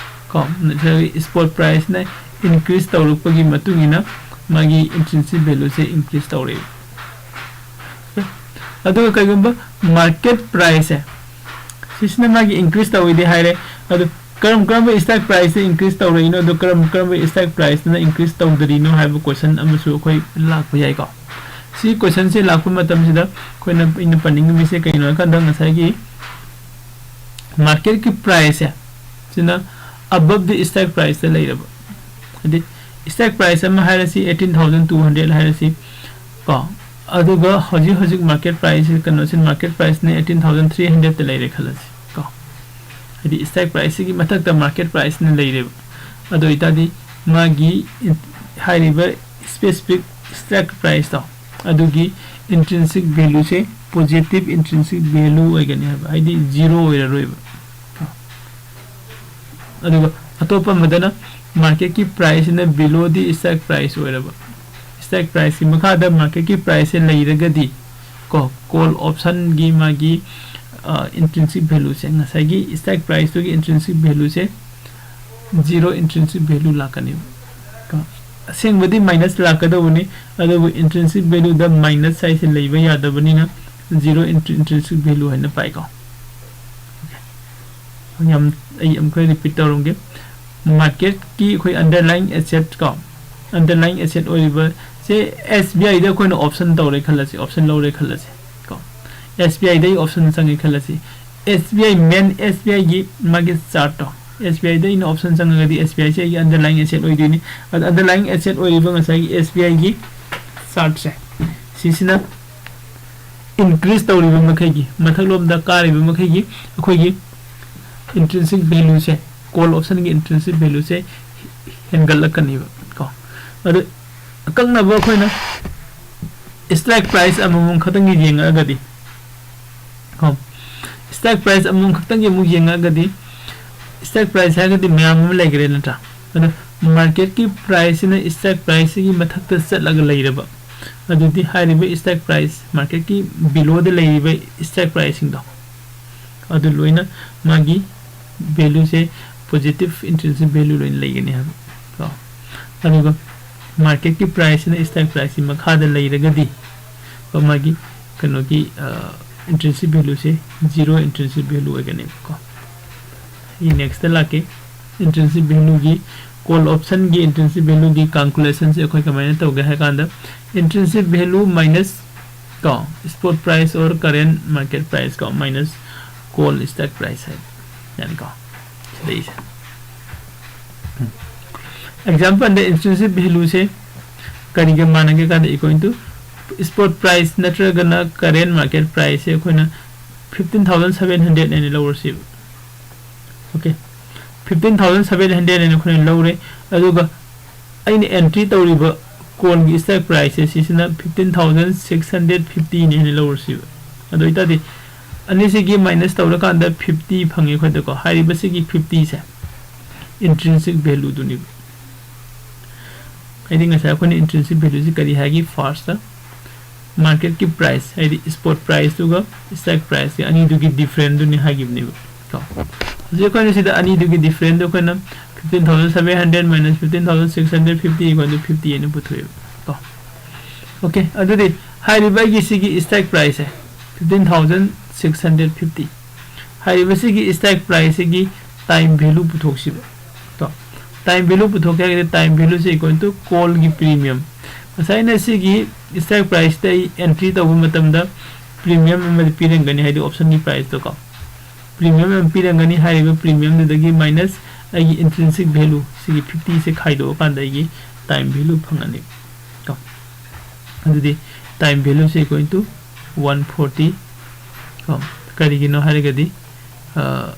ꯀꯣ, ꯅꯠꯇ꯭ꯔꯒ spot price ꯅ increase ꯇꯧꯔꯛꯄꯒꯤ ꯃꯇꯨꯡ ꯏꯟꯅ ꯃꯥꯒꯤ intrinsic value ꯁꯦ increase ꯇꯧꯔꯛꯏ꯫ ꯑꯗꯨꯒ ꯀꯩꯒꯨꯝꯕ market price ꯁꯦ, ꯁꯤꯁꯤꯅ ꯃꯥꯒꯤ increase ꯇꯧꯋꯤꯗꯤ ꯍꯥꯏꯔꯦ, ꯑꯗꯨ ꯀꯔꯝ ꯀꯔꯝꯕ stock price ꯇ increase ꯇꯧꯔꯛꯏꯅꯣ, ꯑꯗꯨ ꯀꯔꯝ ꯀꯔꯝꯕ stock price ꯇꯅ increase ꯇꯧꯗꯔꯤꯅꯣ ꯍꯥꯏꯕ question ꯑꯃꯁꯨ ꯑꯩꯈꯣꯏ ꯂꯥꯛꯄ ꯌꯥꯏꯀꯣ꯫ ꯁꯤ question ꯁꯦ ꯂꯥꯛꯄ ꯃꯇꯝꯁꯤꯗ ꯑꯩꯈꯣꯏꯅ, ꯑꯩꯅ ꯄꯟꯅꯤꯡꯉꯤꯕꯁꯦ ꯀꯩꯅꯣ ꯍꯥꯏ ꯀꯥꯟꯗ, ꯉꯁꯥꯏꯒꯤ market ꯀꯤ price ꯁꯦ, ꯁꯤꯅ above the stock price ꯇ ꯂꯩꯔꯕ, ꯍꯥꯏꯗꯤ stock price ꯑꯃ ꯍꯥꯏꯔꯁꯤ eighteen thousand two hundred ꯍꯥꯏꯔꯁꯤ ꯀꯣ, ꯑꯗꯨꯒ ꯍꯧꯖꯤꯛ ꯍꯧꯖꯤꯛ market price ꯁꯤ, ꯀꯩꯅꯣꯁꯤ, market price ꯅ eighteen thousand three hundred ꯇ ꯂꯩꯔꯦ ꯈꯜꯂꯁꯤ ꯀꯣ, ꯍꯥꯏꯗꯤ stock price ꯁꯤꯒꯤ ꯃꯊꯛꯇ market price ꯅ ꯂꯩꯔꯦꯕ꯫ ꯑꯗꯨ ꯑꯣꯏꯇꯥꯔꯗꯤ ꯃꯥꯒꯤ ꯍꯥꯏꯔꯤꯕ specific stock price ꯇꯣ, ꯑꯗꯨꯒꯤ intrinsic value ꯁꯦ positive intrinsic value ꯑꯣꯏꯒꯅꯤ ꯍꯥꯏꯕ, ꯍꯥꯏꯗꯤ zero ꯑꯣꯏꯔꯔꯣꯏꯕ꯫ ꯑꯗꯨꯒ ꯑꯇꯣꯞꯄ ꯑꯃꯗꯅ market ꯀꯤ price ꯁꯤꯅ below the stock price ꯑꯣꯏꯔꯕ, stock price ꯀꯤ ꯃꯈꯥꯗ market ꯀꯤ price ꯁꯦ ꯂꯩꯔꯒꯗꯤ ꯀꯣ, call option ꯒꯤ ꯃꯥꯒꯤ intrinsic value ꯁꯦ, ꯉꯁꯥꯏꯒꯤ stock price ꯇꯨꯒꯤ intrinsic value ꯁꯦ zero intrinsic value ꯂꯥꯛꯀꯅꯦꯕ꯫ ꯀꯣ, ꯑꯁꯦꯡꯕꯗꯤ minus ꯂꯥꯛꯀꯗꯧꯕꯅꯤ, ꯑꯗꯨꯕꯨ intrinsic value ꯗ minus ꯍꯥꯏꯁꯦ ꯂꯩꯕ ꯌꯥꯗꯕꯅꯤꯅ zero intrinsic value ꯍꯥꯏꯅ ꯄꯥꯏꯀꯣ꯫ ꯌꯥꯝ, ꯑꯩ ꯑꯃꯨꯛꯀ repeat ꯇꯧꯔꯝꯒꯦ꯫ Market ꯀꯤ ꯑꯩꯈꯣꯏ underlying asset ꯀꯣ, underlying asset ꯑꯣꯏꯔꯤꯕ ꯁꯦ, S B I ꯗ ꯑꯩꯈꯣꯏꯅ option ꯇꯧꯔꯦ ꯈꯜꯂꯁꯤ, option ꯂꯧꯔꯦ ꯈꯜꯂꯁꯤ ꯀꯣ, S B I ꯗꯒꯤ option ꯆꯪꯉꯦ ꯈꯜꯂꯁꯤ꯫ S B I main, S B I ꯒꯤ ꯃꯥꯒꯤ chart to, S B I ꯗ ꯑꯩꯅ option ꯆꯪꯉꯒꯗꯤ S B I ꯁꯦ ꯑꯩꯒꯤ underlying asset ꯑꯣꯏꯗꯣꯏꯅꯤ꯫ ꯑꯗ underlying asset ꯑꯣꯏꯔꯤꯕ ꯉꯁꯥꯏꯒꯤ S B I ꯒꯤ chart ꯁꯦ, ꯁꯤꯁꯤꯅ increase ꯇꯧꯔꯤꯕ ꯃꯈꯩꯒꯤ, ꯃꯊꯛꯂꯣꯝꯗ ꯀꯥꯔꯤꯕ ꯃꯈꯩꯒꯤ ꯑꯩꯈꯣꯏꯒꯤ intrinsic value ꯁꯦ, call option ꯒꯤ intrinsic value ꯁꯦ ꯍꯦꯟꯒꯠꯂꯛꯀꯅꯤꯕ ꯀꯣ꯫ ꯑꯗꯨ ꯑꯀꯛꯅꯕ ꯑꯩꯈꯣꯏꯅ strike price ꯑꯃꯃꯝ ꯈꯛꯇꯪꯒꯤ ꯌꯦꯡꯉꯛꯑꯒꯗꯤ ꯀꯣ, strike price ꯑꯃꯃꯝ ꯈꯛꯇꯪꯒꯤ ꯑꯃꯨꯛ ꯌꯦꯡꯉꯛꯑꯒꯗꯤ, strike price ꯍꯥꯏꯔꯒꯗꯤ ꯃꯌꯥꯝ ꯑꯃ ꯂꯩꯈ꯭ꯔꯦ ꯅꯠꯇ꯭ꯔꯥ? ꯑꯗꯣ ꯃꯥꯔꯀꯦꯠꯀꯤ ꯄ꯭ꯔꯥꯏꯁꯁꯤꯅ ꯁ꯭ꯇꯥꯛ ꯄ꯭ꯔꯥꯏꯁꯁꯤꯒꯤ ꯃꯊꯛꯇ ꯆꯠꯂꯒ ꯂꯩꯔꯕ, ꯑꯗꯨꯗꯤ ꯍꯥꯏꯔꯤꯕ ꯁ꯭ꯇꯥꯛ ꯄ꯭ꯔꯥꯏꯁ, ꯃꯥꯔꯀꯦꯠꯀꯤ ꯕꯤꯂꯣꯗ ꯂꯩꯔꯤꯕ ꯁ꯭ꯇꯥꯛ ꯄ꯭ꯔꯥꯏꯁꯁꯤꯡꯗꯣ, ꯑꯗꯨ ꯂꯣꯏꯅ ꯃꯥꯒꯤ ꯚꯦꯂꯨꯁꯦ, ꯄꯣꯖꯤꯇꯤꯚ ꯏꯟꯇ꯭ꯔꯤꯟꯁꯤꯛ ꯚꯦꯂꯨ ꯂꯣꯏꯅ ꯂꯩꯒꯅꯤ ꯍꯥꯏꯕ ꯀꯣ꯫ ꯑꯗꯨꯒ ꯃꯥꯔꯀꯦꯠꯀꯤ ꯄ꯭ꯔꯥꯏꯁꯁꯤꯅ ꯁ꯭ꯇꯥꯛ ꯄ꯭ꯔꯥꯏꯁꯁꯤ ꯃꯈꯥꯗ ꯂꯩꯔꯒꯗꯤ ꯀꯣ, ꯃꯥꯒꯤ ꯀꯩꯅꯣꯒꯤ ꯏꯟꯇ꯭ꯔꯤꯟꯁꯤꯛ ꯚꯦꯂꯨꯁꯦ ꯖꯤꯔꯣ ꯏꯟꯇ꯭ꯔꯤꯟꯁꯤꯛ ꯚꯦꯂꯨ ꯑꯣꯏꯒꯅꯦꯕꯀꯣ꯫ ꯑꯩ ꯅꯦꯛꯁꯇ ꯂꯥꯛꯀꯦ꯫ ꯏꯟꯇ꯭ꯔꯤꯟꯁꯤꯛ ꯚꯦꯂꯨꯒꯤ, ꯀꯣꯜ ꯑꯣꯞꯁꯟꯒꯤ ꯏꯟꯇ꯭ꯔꯤꯟꯁꯤꯛ ꯚꯦꯂꯨꯒꯤ ꯀꯥꯜꯀꯨꯂꯦꯁꯟꯁꯦ ꯑꯩꯈꯣꯏ ꯀꯃꯥꯏꯅ ꯇꯧꯒꯦ ꯍꯥꯏ ꯀꯥꯟꯗ, ꯏꯟꯇ꯭ꯔꯤꯟꯁꯤꯛ ꯚꯦꯂꯨ ꯃꯥꯏꯅꯁ ꯀꯣ, spot price or current market price ꯀꯣ, ꯃꯥꯏꯅꯁ ꯀꯣꯜ ꯁ꯭ꯇꯥꯛ ꯄ꯭ꯔꯥꯏꯁ ꯍꯥꯏ, ꯌꯥꯅꯤꯀꯣ꯫ ꯁꯤꯗꯩꯁꯦ ꯑꯦꯛꯖꯥꯝꯄꯜꯗ ꯏꯟꯇ꯭ꯔꯤꯟꯁꯤꯛ ꯚꯦꯂꯨꯁꯦ ꯀꯔꯤꯒ ꯃꯥꯟꯅꯒꯦ ꯀꯥꯟꯗ, equal to ꯁ꯭ꯄꯣꯠ ꯄ꯭ꯔꯥꯏꯁ ꯅꯠꯇ꯭ꯔꯒꯅ ꯀꯔꯦꯟ ꯃꯥꯔꯀꯦꯠ ꯄ꯭ꯔꯥꯏꯁꯁꯦ ꯑꯩꯈꯣꯏꯅ ꯐꯤꯐꯇꯤꯟ ꯊꯥꯎꯖꯟ ꯁꯚꯦꯟ ꯍꯟꯗ꯭ꯔꯦꯗ ꯍꯥꯏꯅ ꯂꯧꯔꯁꯦꯕ꯫ Okay, fifteen thousand seven hundred ꯍꯥꯏꯅ ꯑꯩꯈꯣꯏꯅ ꯂꯧꯔꯦ꯫ ꯑꯗꯨꯒ ꯑꯩꯅ ꯑꯦꯟꯇ꯭ꯔꯤ ꯇꯧꯔꯤꯕ ꯀꯣꯜꯒꯤ ꯁ꯭ꯇꯥꯛ ꯄ꯭ꯔꯥꯏꯁꯁꯦ ꯁꯤꯁꯤꯅ ꯐꯤꯐꯇꯤꯟ ꯊꯥꯎꯖꯟ ꯁꯤꯛꯁ ꯍꯟꯗ꯭ꯔꯦꯗ ꯐꯤꯐꯇꯤꯅꯤ ꯍꯥꯏꯅ ꯂꯧꯔꯁꯤꯕ꯫ ꯑꯗꯨ ꯑꯣꯏꯇꯥꯔꯗꯤ ꯑꯅꯤꯁꯤꯒꯤ ꯃꯥꯏꯅꯁ ꯇꯧꯔꯀꯥꯟꯗ ꯐꯤꯐꯇꯤ ꯐꯪꯉꯦ ꯑꯩꯈꯣꯏꯗꯀꯣ꯫ ꯍꯥꯏꯔꯤꯕꯁꯤꯒꯤ ꯐꯤꯐꯇꯤꯁꯦ ꯏꯟꯇ꯭ꯔꯤꯟꯁꯤꯛ ꯚꯦꯂꯨꯗꯨꯅꯦꯕ꯫ ꯍꯥꯏꯗꯤ ꯉꯁꯥꯏ ꯑꯩꯈꯣꯏꯅ ꯏꯟꯇ꯭ꯔꯤꯟꯁꯤꯛ ꯚꯦꯂꯨꯁꯤ ꯀꯔꯤ ꯍꯥꯏꯒꯦ? ꯐꯥꯔꯁꯇ ꯃꯥꯔꯀꯦꯠꯀꯤ ꯄ꯭ꯔꯥꯏꯁ, ꯍꯥꯏꯗꯤ ꯁ꯭ꯄꯣꯠ ꯄ꯭ꯔꯥꯏꯁꯇꯨꯒ ꯁ꯭ꯇꯥꯛ ꯄ꯭ꯔꯥꯏꯁꯀꯤ ꯑꯅꯤꯗꯨꯒꯤ ꯗꯤꯐ꯭ꯔꯦꯟꯗꯨꯅꯤ ꯍꯥꯏꯈꯤꯕꯅꯦꯕ ꯀꯣ꯫ ꯍꯧꯖꯤꯛ ꯑꯩꯈꯣꯏꯅ ꯁꯤꯗ ꯑꯅꯤꯗꯨꯒꯤ ꯗꯤꯐ꯭ꯔꯦꯟꯗꯨ ꯑꯩꯈꯣꯏꯅ fifteen thousand seven hundred minus fifteen thousand six hundred fifty equal two fifty ꯍꯥꯏꯅ ꯄꯨꯊꯣꯛꯑꯦꯕ ꯀꯣ꯫ ꯑꯣꯀꯦ, ꯑꯗꯨꯗꯤ ꯍꯥꯏꯔꯤꯕ ꯑꯩꯒꯤ ꯁꯤꯒꯤ ꯁ꯭ꯇꯥꯛ ꯄ꯭ꯔꯥꯏꯁꯁꯦ fifteen thousand six hundred fifty. ꯍꯥꯏꯔꯤꯕꯁꯤꯒꯤ ꯁ꯭ꯇꯥꯛ ꯄ꯭ꯔꯥꯏꯁꯁꯤꯒꯤ ꯇꯥꯏꯝ ꯚꯦꯂꯨ ꯄꯨꯊꯣꯛꯁꯤꯕ꯫ ꯀꯣ, ꯇꯥꯏꯝ ꯚꯦꯂꯨ ꯄꯨꯊꯣꯛꯀꯦ ꯍꯥꯏꯔꯒꯗꯤ ꯇꯥꯏꯝ ꯚꯦꯂꯨꯁꯤ ꯏꯀ꯭ꯋꯦꯜ ꯇꯨ ꯀꯣꯜꯒꯤ ꯄ꯭ꯔꯤꯃꯤꯌꯝ꯫ ꯉꯁꯥꯏ ꯑꯩꯅ ꯁꯤꯒꯤ ꯁ꯭ꯇꯥꯛ ꯄ꯭ꯔꯥꯏꯁꯇ ꯑꯩ ꯑꯦꯟꯇ꯭ꯔꯤ ꯇꯧꯕ ꯃꯇꯝꯗ ꯄ꯭ꯔꯤꯃꯤꯌꯝ ꯑꯃꯗꯤ ꯄꯤꯔꯝꯒꯅꯤ, ꯍꯥꯏꯗꯤ ꯑꯣꯞꯁꯟꯒꯤ ꯄ꯭ꯔꯥꯏꯁꯇꯣ ꯀꯣ꯫ ꯄ꯭ꯔꯤꯃꯤꯌꯝ ꯑꯃ ꯄꯤꯔꯝꯒꯅꯤ, ꯍꯥꯏꯔꯤꯕ ꯄ꯭ꯔꯤꯃꯤꯌꯝꯗꯨꯗꯒꯤ ꯃꯥꯏꯅꯁ ꯑꯩꯒꯤ ꯏꯟꯇ꯭ꯔꯤꯟꯁꯤꯛ ꯚꯦꯂꯨ ꯁꯤꯒꯤ ꯐꯤꯐꯇꯤꯁꯦ ꯈꯥꯏꯗꯣꯛꯑꯀꯥꯟꯗ ꯑꯩꯒꯤ ꯇꯥꯏꯝ ꯚꯦꯂꯨ ꯐꯪꯉꯅꯤ ꯀꯣ꯫ ꯑꯗꯨꯗꯤ ꯇꯥꯏꯝ ꯚꯦꯂꯨꯁꯦ ꯏꯀ꯭ꯋꯦꯜ ꯇꯨ ꯋꯥꯟ ꯐꯣꯔꯇꯤ ꯀꯣ꯫ ꯀꯔꯤꯒꯤꯅꯣ ꯍꯥꯏꯔꯒꯗꯤ ꯑ,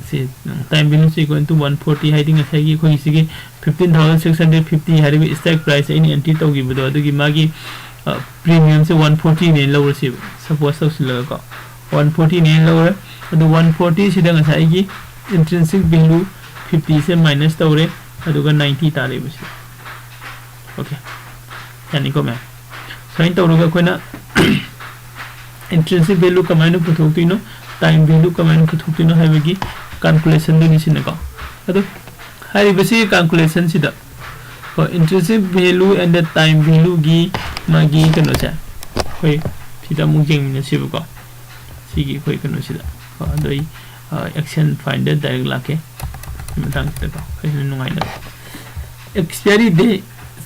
ꯁꯤ ꯇꯥꯏꯝ ꯚꯦꯂꯨꯁꯦ ꯏꯀ꯭ꯋꯦꯜ ꯇꯨ ꯋꯥꯟ ꯐꯣꯔꯇꯤ ꯍꯥꯏꯗꯤ ꯉꯁꯥꯏꯒꯤ ꯑꯩꯈꯣꯏꯒꯤ ꯁꯤꯒꯤ fifteen thousand six hundred fifty ꯍꯥꯏꯔꯤꯕ ꯁ꯭ꯇꯥꯛ ꯄ꯭ꯔꯥꯏꯁ ꯑꯩꯅ ꯑꯦꯟꯇ꯭ꯔꯤ ꯇꯧꯈꯤꯕꯗꯣ ꯑꯗꯨꯒꯤ ꯃꯥꯒꯤ ꯄ꯭ꯔꯤꯃꯤꯌꯝꯁꯦ ꯋꯥꯟ ꯐꯣꯔꯇꯤꯅꯦꯅ ꯂꯧꯔꯁꯦꯕ, ꯁꯄꯣꯁ ꯇꯧꯁꯤꯜꯂꯒꯀꯣ꯫ ꯋꯥꯟ ꯐꯣꯔꯇꯤꯅꯦꯅ ꯂꯧꯔꯦ꯫ ꯑꯗꯨ ꯋꯥꯟ ꯐꯣꯔꯇꯤꯁꯤꯗ ꯉꯁꯥꯏꯒꯤ ꯏꯟꯇ꯭ꯔꯤꯟꯁꯤꯛ ꯚꯦꯂꯨ ꯐꯤꯐꯇꯤꯁꯦ ꯃꯥꯏꯅꯁ ꯇꯧꯔꯦ꯫ ꯑꯗꯨꯒ ninety ꯇꯥꯔꯦꯕ ꯁꯤ꯫ Okay, ꯌꯥꯅꯤꯀꯣ ꯃꯌꯥꯝ? ꯁꯨꯃꯥꯏꯅ ꯇꯧꯔꯒ ꯑꯩꯈꯣꯏꯅ intrinsic value ꯀꯃꯥꯏꯅ ꯄꯨꯊꯣꯛꯇꯣꯏꯅꯣ, time value ꯀꯃꯥꯏꯅ ꯄꯨꯊꯣꯛꯇꯣꯏꯅꯣ ꯍꯥꯏꯕꯒꯤ calculation ꯗꯨꯅꯤ ꯁꯤꯅꯀꯣ꯫ ꯑꯗꯣ ꯍꯥꯏꯔꯤꯕꯁꯤ calculation ꯁꯤꯗ ꯀꯣ, intrinsic value and the time value ꯒꯤ ꯃꯥꯒꯤ ꯀꯩꯅꯣꯁꯦ ꯑꯩꯈꯣꯏ ꯁꯤꯗ ꯑꯃꯨꯛ ꯌꯦꯡꯃꯤꯟꯅꯁꯦꯕꯀꯣ꯫ ꯁꯤꯒꯤ ꯑꯩꯈꯣꯏ ꯀꯩꯅꯣꯁꯤꯗ ꯀꯣ, ꯑꯗꯣ ꯑꯩ, ꯑ, action finder direct ꯂꯥꯛꯀꯦ꯫ ꯁꯤ ꯃꯇꯥꯡꯁꯤꯗꯀꯣ, ꯑꯩꯈꯣꯏ ꯍꯦꯟꯅ ꯅꯨꯡꯉꯥꯏꯅꯕ꯫ Expiry day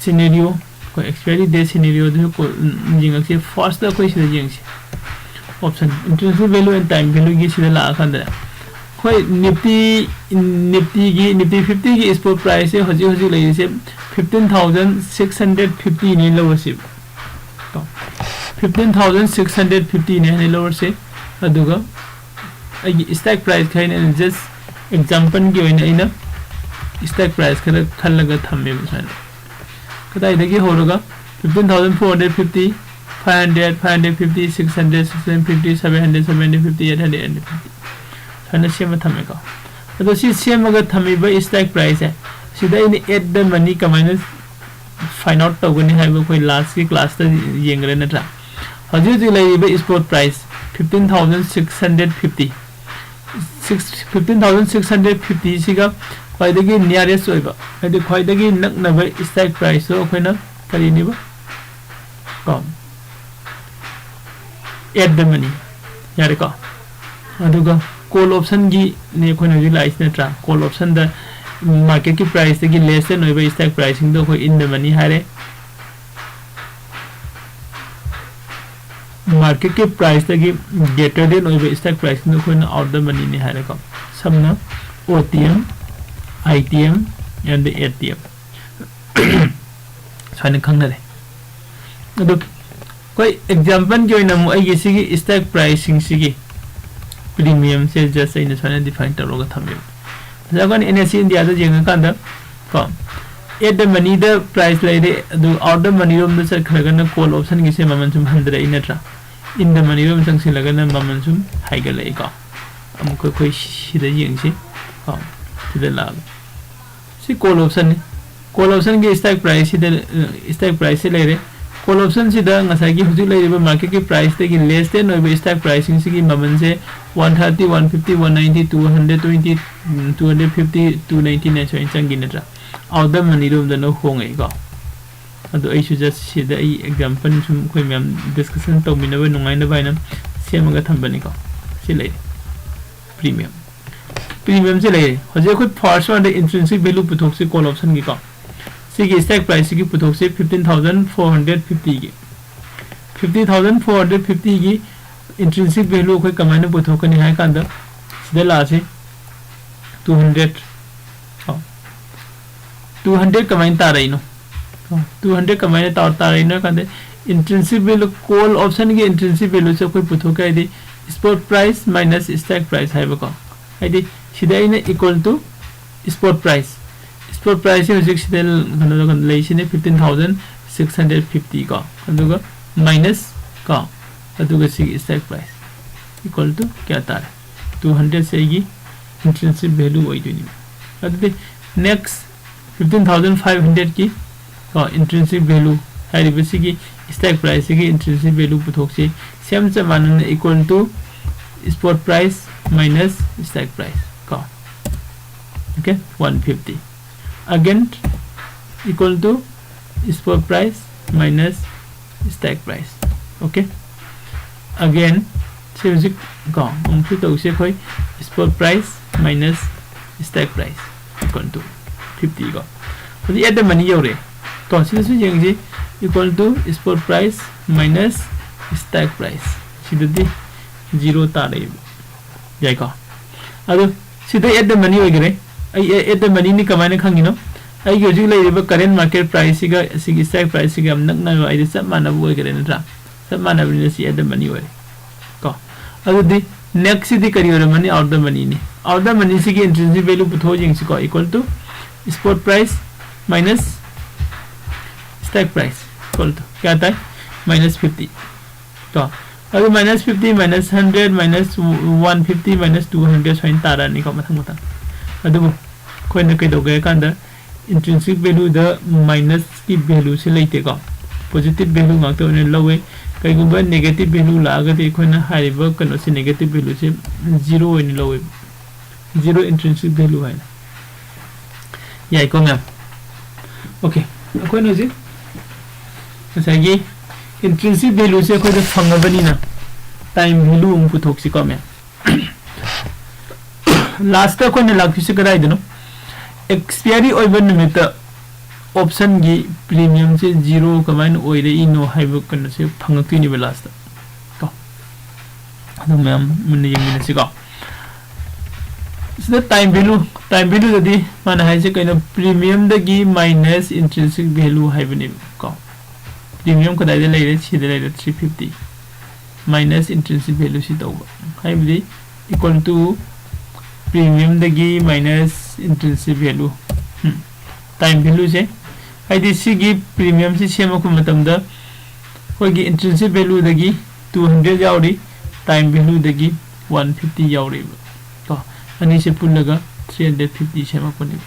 scenario, ꯑꯩꯈꯣꯏ expiry day scenario ꯗꯨꯁꯨ ꯀꯣ-, ꯎꯝ, ꯌꯦꯡꯉꯛꯁꯤ꯫ First ꯇ ꯑꯩꯈꯣꯏ ꯁꯤꯗ ꯌꯦꯡꯁꯤ꯫ Option, intrinsic value and time value ꯒꯤ ꯁꯤꯗ ꯂꯥꯛꯑꯀꯥꯟꯗꯅꯦ, ꯑꯩꯈꯣꯏ Nifty, Nifty ꯒꯤ, Nifty fifty ꯒꯤ spot price ꯁꯦ ꯍꯧꯖꯤꯛ ꯍꯧꯖꯤꯛ ꯂꯩꯔꯤꯁꯦ fifteen thousand six hundred fifty ꯅꯦ ꯂꯧꯔꯁꯦꯕ꯫ ꯀꯣ, fifteen thousand six hundred fifty ꯅꯦ ꯍꯥꯏꯅ ꯂꯧꯔꯁꯦ꯫ ꯑꯗꯨꯒ ꯑꯩꯒꯤ strike price ꯈꯔ ꯑꯩꯅ just example ꯒꯤ ꯑꯣꯏꯅ ꯑꯩꯅ strike price ꯈꯔ ꯈꯜꯂꯒ ꯊꯝꯃꯦꯕ ꯁꯨꯃꯥꯏꯅ꯫ ꯀꯗꯥꯏꯗꯒꯤ ꯍꯧꯔꯒ fifteen thousand four hundred fifty, five hundred, five hundred fifty, six hundred, six hundred fifty, seven hundred, seven hundred fifty, eight hundred, eight hundred fifty ꯁꯨꯃꯥꯏꯅ ꯁꯦꯝꯃ ꯊꯝꯃꯦꯀꯣ꯫ ꯑꯗꯣ ꯁꯤ ꯁꯦꯝꯃꯒ ꯊꯝꯃꯤꯕ strike price ꯁꯦ, ꯁꯤꯗ ꯑꯩꯅ at the money ꯀꯃꯥꯏꯅ find out ꯇꯧꯒꯅꯤ ꯍꯥꯏꯕ ꯑꯩꯈꯣꯏ last ꯀꯤ class ꯇ ꯌꯦꯡꯈ꯭ꯔꯦ ꯅꯠꯇ꯭ꯔꯥ? ꯍꯧꯖꯤꯛ ꯍꯧꯖꯤꯛ ꯂꯩꯔꯤꯕ spot price fifteen thousand six hundred fifty, six, fifteen thousand six hundred fifty ꯁꯤꯒ ꯈ꯭ꯋꯥꯏꯗꯒꯤ nearest ꯑꯣꯏꯕ, ꯍꯥꯏꯗꯤ ꯈ꯭ꯋꯥꯏꯗꯒꯤ ꯅꯛꯅꯕ strike price ꯇꯣ ꯑꯩꯈꯣꯏꯅ ꯀꯔꯤꯅꯦꯕ? ꯀꯣ, at the money꯫ ꯌꯥꯔꯦꯀꯣ? ꯑꯗꯨꯒ call option ꯒꯤꯅꯦ ꯑꯩꯈꯣꯏꯅ ꯍꯧꯖꯤꯛ ꯂꯥꯛꯏꯁꯤ ꯅꯠꯇ꯭ꯔꯥ? Call option ꯗ market ꯀꯤ price ꯇꯒꯤ less than ꯑꯣꯏꯕ strike price ꯁꯤꯡꯗꯣ ꯑꯩꯈꯣꯏ in the money ꯍꯥꯏꯔꯦ꯫ Market ꯀꯤ price ꯇꯒꯤ greater than ꯑꯣꯏꯕ strike price ꯁꯤꯡꯗꯣ ꯑꯩꯈꯣꯏꯅ out the money ꯅꯤ ꯍꯥꯏꯔꯦꯀꯣ꯫ ꯁꯝꯅ O T M, I T M and the A T M ꯁꯨꯃꯥꯏꯅ ꯈꯪꯅꯔꯦ꯫ ꯑꯗꯣ ꯑꯩꯈꯣꯏ example ꯒꯤ ꯑꯣꯏꯅ ꯑꯃꯨꯛ ꯑꯩꯒꯤ ꯁꯤꯒꯤ strike price ꯁꯤꯡꯁꯤꯒꯤ premium ꯁꯦ just ꯑꯩꯅ ꯁꯨꯃꯥꯏꯅ define ꯇꯧꯔꯒ ꯊꯝꯃꯦꯕ꯫ ꯉꯁꯥꯏ ꯑꯩꯈꯣꯏꯅ N S E India ꯗ ꯌꯦꯡꯉꯀꯥꯟꯗ ꯀꯣ, at the money the price ꯂꯩꯔꯦ, ꯑꯗꯨ out the money ꯔꯣꯝꯗ ꯆꯠꯈ꯭ꯔꯒꯅ call option ꯒꯤꯁꯦ ꯃꯃꯜ ꯁꯨꯝ ꯍꯟꯊꯔꯛꯏ ꯅꯠꯇ꯭ꯔꯥ? In the money ꯔꯣꯝ ꯆꯪꯁꯤꯜꯂꯒꯅ ꯃꯃꯜ ꯁꯨꯝ ꯍꯥꯏꯒꯠꯂꯛꯏꯀꯣ꯫ ꯑꯃꯨꯛ ꯑꯩꯈꯣꯏ ꯁꯤꯗ ꯌꯦꯡꯁꯤ꯫ ꯀꯣ, ꯁꯤꯗ ꯂꯥꯛꯑꯒ꯫ ꯁꯤ ꯁꯤ call option ꯅꯤ꯫ Call option ꯒꯤ strike price ꯁꯤꯗ strike price ꯁꯤ ꯂꯩꯔꯦ꯫ Call option ꯁꯤꯗ ꯉꯁꯥꯏꯒꯤ ꯍꯧꯖꯤꯛ ꯂꯩꯔꯤꯕ market ꯀꯤ price ꯇꯒꯤ less than ꯑꯣꯏꯕ strike price ꯁꯤꯡꯁꯤꯒꯤ ꯃꯃꯜꯁꯦ one thirty, one fifty, one ninety, two hundred twenty, two hundred fifty, two ninety nine ꯁꯨꯃꯥꯏꯅ ꯆꯪꯈꯤ ꯅꯠꯇ꯭ꯔꯥ? Out of the money ꯔꯣꯝꯗꯅ ꯍꯣꯡꯉꯛꯏꯀꯣ꯫ ꯑꯗꯣ ꯑꯩꯁꯨ just ꯁꯤꯗ ꯑꯩ example ꯁꯨꯝ ꯑꯩꯈꯣꯏ ꯃꯌꯥꯝ discussion ꯇꯧꯃꯤꯟꯅꯕ ꯅꯨꯡꯉꯥꯏꯅꯕ ꯍꯥꯏꯅ ꯁꯦꯝꯃꯒ ꯊꯝꯕꯅꯤꯀꯣ꯫ ꯁꯤ ꯂꯩꯔꯦ premium꯫ Premium ꯁꯦ ꯂꯩꯔꯦ꯫ ꯍꯧꯖꯤꯛ ꯑꯩꯈꯣꯏ first one ꯗ intrinsic value ꯄꯨꯊꯣꯛꯁꯤ call option ꯒꯤꯀꯣ꯫ ꯁꯤꯒꯤ strike price ꯁꯤꯒꯤ ꯄꯨꯊꯣꯛꯁꯤ fifteen thousand four hundred fifty ꯒꯤ꯫ Fifteen thousand four hundred fifty ꯒꯤ intrinsic value ꯑꯩꯈꯣꯏ ꯀꯃꯥꯏꯅ ꯄꯨꯊꯣꯛꯀꯅꯤ ꯍꯥꯏ ꯀꯥꯟꯗ ꯁꯤꯗ ꯂꯥꯛꯑꯁꯤ꯫ Two hundred꯫ Two hundred ꯀꯃꯥꯏꯅ ꯇꯥꯔꯛꯏꯅꯣ? Two hundred ꯀꯃꯥꯏꯅ ꯇꯥ-, ꯇꯥꯔꯛꯏꯅꯣ ꯍꯥꯏ ꯀꯥꯟꯗ intrinsic value, call option ꯒꯤ intrinsic value ꯁꯦ ꯑꯩꯈꯣꯏ ꯄꯨꯊꯣꯛꯀꯦ ꯍꯥꯏꯗꯤ spot price minus strike price ꯍꯥꯏꯕꯀꯣ꯫ ꯍꯥꯏꯗꯤ ꯁꯤꯗ ꯑꯩꯅ equal to spot price꯫ Spot price ꯁꯦ ꯍꯧꯖꯤꯛ ꯁꯤꯗ ꯀꯩꯅꯣ ꯂꯩꯁꯤꯅꯦ fifteen thousand six hundred fifty ꯀꯣ꯫ ꯑꯗꯨꯒ minus ꯀꯣ꯫ ꯑꯗꯨꯒ ꯁꯤꯒꯤ strike price equal to ꯀꯌꯥ ꯇꯥꯔꯦ? Two hundred ꯁꯦ ꯑꯩꯒꯤ intrinsic value ꯑꯣꯏꯗꯣꯏꯅꯤ꯫ ꯑꯗꯨꯗꯤ next fifteen thousand five hundred ꯀꯤ ꯀꯣ, intrinsic value ꯍꯥꯏꯔꯤꯕꯁꯤꯒꯤ strike price ꯁꯤꯒꯤ intrinsic value ꯄꯨꯊꯣꯛꯁꯤ꯫ Same ꯆꯞ ꯃꯥꯟꯅꯅ equal to spot price minus strike price ꯀꯣ꯫ Okay, one fifty꯫ Again equal to spot price minus strike price꯫ Okay, again ꯁꯤ ꯍꯧꯖꯤꯛ ꯀꯣ ꯑꯃꯨꯛꯁꯨ ꯇꯧꯁꯦ ꯑꯩꯈꯣꯏ꯫ Spot price minus strike price equal to fifty ꯀꯣ꯫ ꯍꯧꯖꯤꯛ at the money ꯌꯧꯔꯦ ꯀꯣ꯫ ꯁꯤꯗꯁꯨ ꯌꯦꯡꯁꯤ, equal to spot price minus strike price꯫ ꯁꯤꯗꯗꯤ zero ꯇꯥꯔꯛꯏꯕ꯫ ꯌꯥꯏꯀꯣ? ꯑꯗꯨ ꯁꯤꯗ at the money ꯑꯣꯏꯈꯔꯦ꯫ ꯑꯩ at the money ꯅꯤ ꯀꯃꯥꯏꯅ ꯈꯪꯉꯤꯅꯣ? ꯑꯩꯒꯤ ꯍꯧꯖꯤꯛ ꯂꯩꯔꯤꯕ current market price ꯁꯤꯒ ꯁꯤꯒꯤ strike price ꯁꯤꯒ ꯌꯥꯝ ꯅꯛꯅꯕ, ꯍꯥꯏꯗꯤ ꯆꯞ ꯃꯥꯟꯅꯕ ꯑꯣꯏꯈꯔꯦ ꯅꯠꯇ꯭ꯔꯥ? ꯆꯞ ꯃꯥꯟꯅꯕꯅꯤꯅ ꯁꯤ at the money ꯑꯣꯏꯔꯦ ꯀꯣ꯫ ꯑꯗꯨꯗꯤ next ꯁꯤꯗꯤ ꯀꯔꯤ ꯑꯣꯏꯔꯝꯃꯅꯤ? Out the money ꯅꯤ꯫ Out the money ꯁꯤꯒꯤ intrinsic value ꯄꯨꯊꯣꯛꯑ ꯌꯦꯡꯁꯤꯀꯣ, equal to spot price minus strike price equal to ꯀꯌꯥ ꯇꯥꯏ? Minus fifty ꯀꯣ꯫ ꯑꯗꯨ minus fifty, minus hundred, minus one fifty, minus two hundred ꯁꯨꯃꯥꯏꯅ ꯇꯥꯔꯛꯑꯅꯤꯀꯣ ꯃꯊꯪ ꯃꯊꯪ꯫ ꯑꯗꯨꯕꯨ ꯑꯩꯈꯣꯏꯅ ꯀꯩꯗꯧꯒꯦ ꯍꯥꯏ ꯀꯥꯟꯗ, intrinsic value ꯗ minus ꯀꯤ value ꯁꯦ ꯂꯩꯇꯦꯀꯣ, positive value ꯉꯥꯛꯇ ꯑꯣꯏꯅ ꯂꯧꯋꯤ꯫ ꯀꯩꯒꯨꯝꯕ negative value ꯂꯥꯛꯑꯒꯗꯤ ꯑꯩꯈꯣꯏꯅ ꯍꯥꯏꯔꯤꯕ ꯀꯩꯅꯣꯁꯦ, negative value ꯁꯦ zero ꯑꯣꯏꯅ ꯂꯧꯋꯦꯕ, zero intrinsic value ꯍꯥꯏꯅ꯫ ꯌꯥꯏꯀꯣ ꯃꯌꯥꯝ? Okay, ꯑꯩꯈꯣꯏꯅ ꯍꯧꯖꯤꯛ ꯉꯁꯥꯏꯒꯤ intrinsic value ꯁꯦ ꯑꯩꯈꯣꯏꯗ ꯐꯪꯉꯕꯅꯤꯅ, time value ꯑꯃꯨꯛ ꯄꯨꯊꯣꯛꯁꯤꯀꯣ ꯃꯌꯥꯝ꯫ Last ꯇ ꯑꯩꯈꯣꯏꯅ ꯂꯥꯛꯇꯣꯏꯁꯦ ꯀꯗꯥꯏꯗꯅꯣ? Expiry ꯑꯣꯏꯕ ꯅꯨꯃꯤꯠꯇ option ꯒꯤ premium ꯁꯦ zero ꯀꯃꯥꯏꯅ ꯑꯣꯏꯔꯛꯏꯅꯣ ꯍꯥꯏꯕ ꯀꯩꯅꯣꯁꯦ ꯐꯪꯉꯛꯇꯣꯏꯅꯦꯕ last ꯇ ꯀꯣ꯫ ꯑꯗꯨ ꯃꯌꯥꯝ ꯃꯨꯟꯅ ꯌꯦꯡꯃꯤꯟꯅꯁꯤꯀꯣ꯫ ꯁꯤꯗ time value, time value ꯗꯗꯤ ꯃꯥꯅ ꯍꯥꯏꯁꯦ ꯀꯩꯅꯣ? Premium ꯗꯒꯤ minus intrinsic value ꯍꯥꯏꯕꯅꯦꯕ ꯀꯣ꯫ Premium ꯀꯗꯥꯏꯗ ꯂꯩꯔꯦ? ꯁꯤꯗ ꯂꯩꯔꯦ, three fifty꯫ Minus intrinsic value ꯁꯤ ꯇꯧꯕ, ꯍꯥꯏꯕꯗꯤ equal to premium ꯗꯒꯤ minus intrinsic value, ꯎꯝ, time value ꯁꯦ, ꯍꯥꯏꯗꯤ ꯁꯤꯒꯤ premium ꯁꯤ ꯁꯦꯝꯃꯛꯄ ꯃꯇꯝꯗ ꯑꯩꯈꯣꯏꯒꯤ intrinsic value ꯗꯒꯤ two hundred ꯌꯥꯎꯔꯤ, time value ꯗꯒꯤ one fifty ꯌꯥꯎꯔꯤꯕ ꯀꯣ꯫ ꯑꯅꯤꯁꯦ ꯄꯨꯜꯂꯒ three hundred fifty ꯁꯦꯝꯃꯛꯄꯅꯦꯕ꯫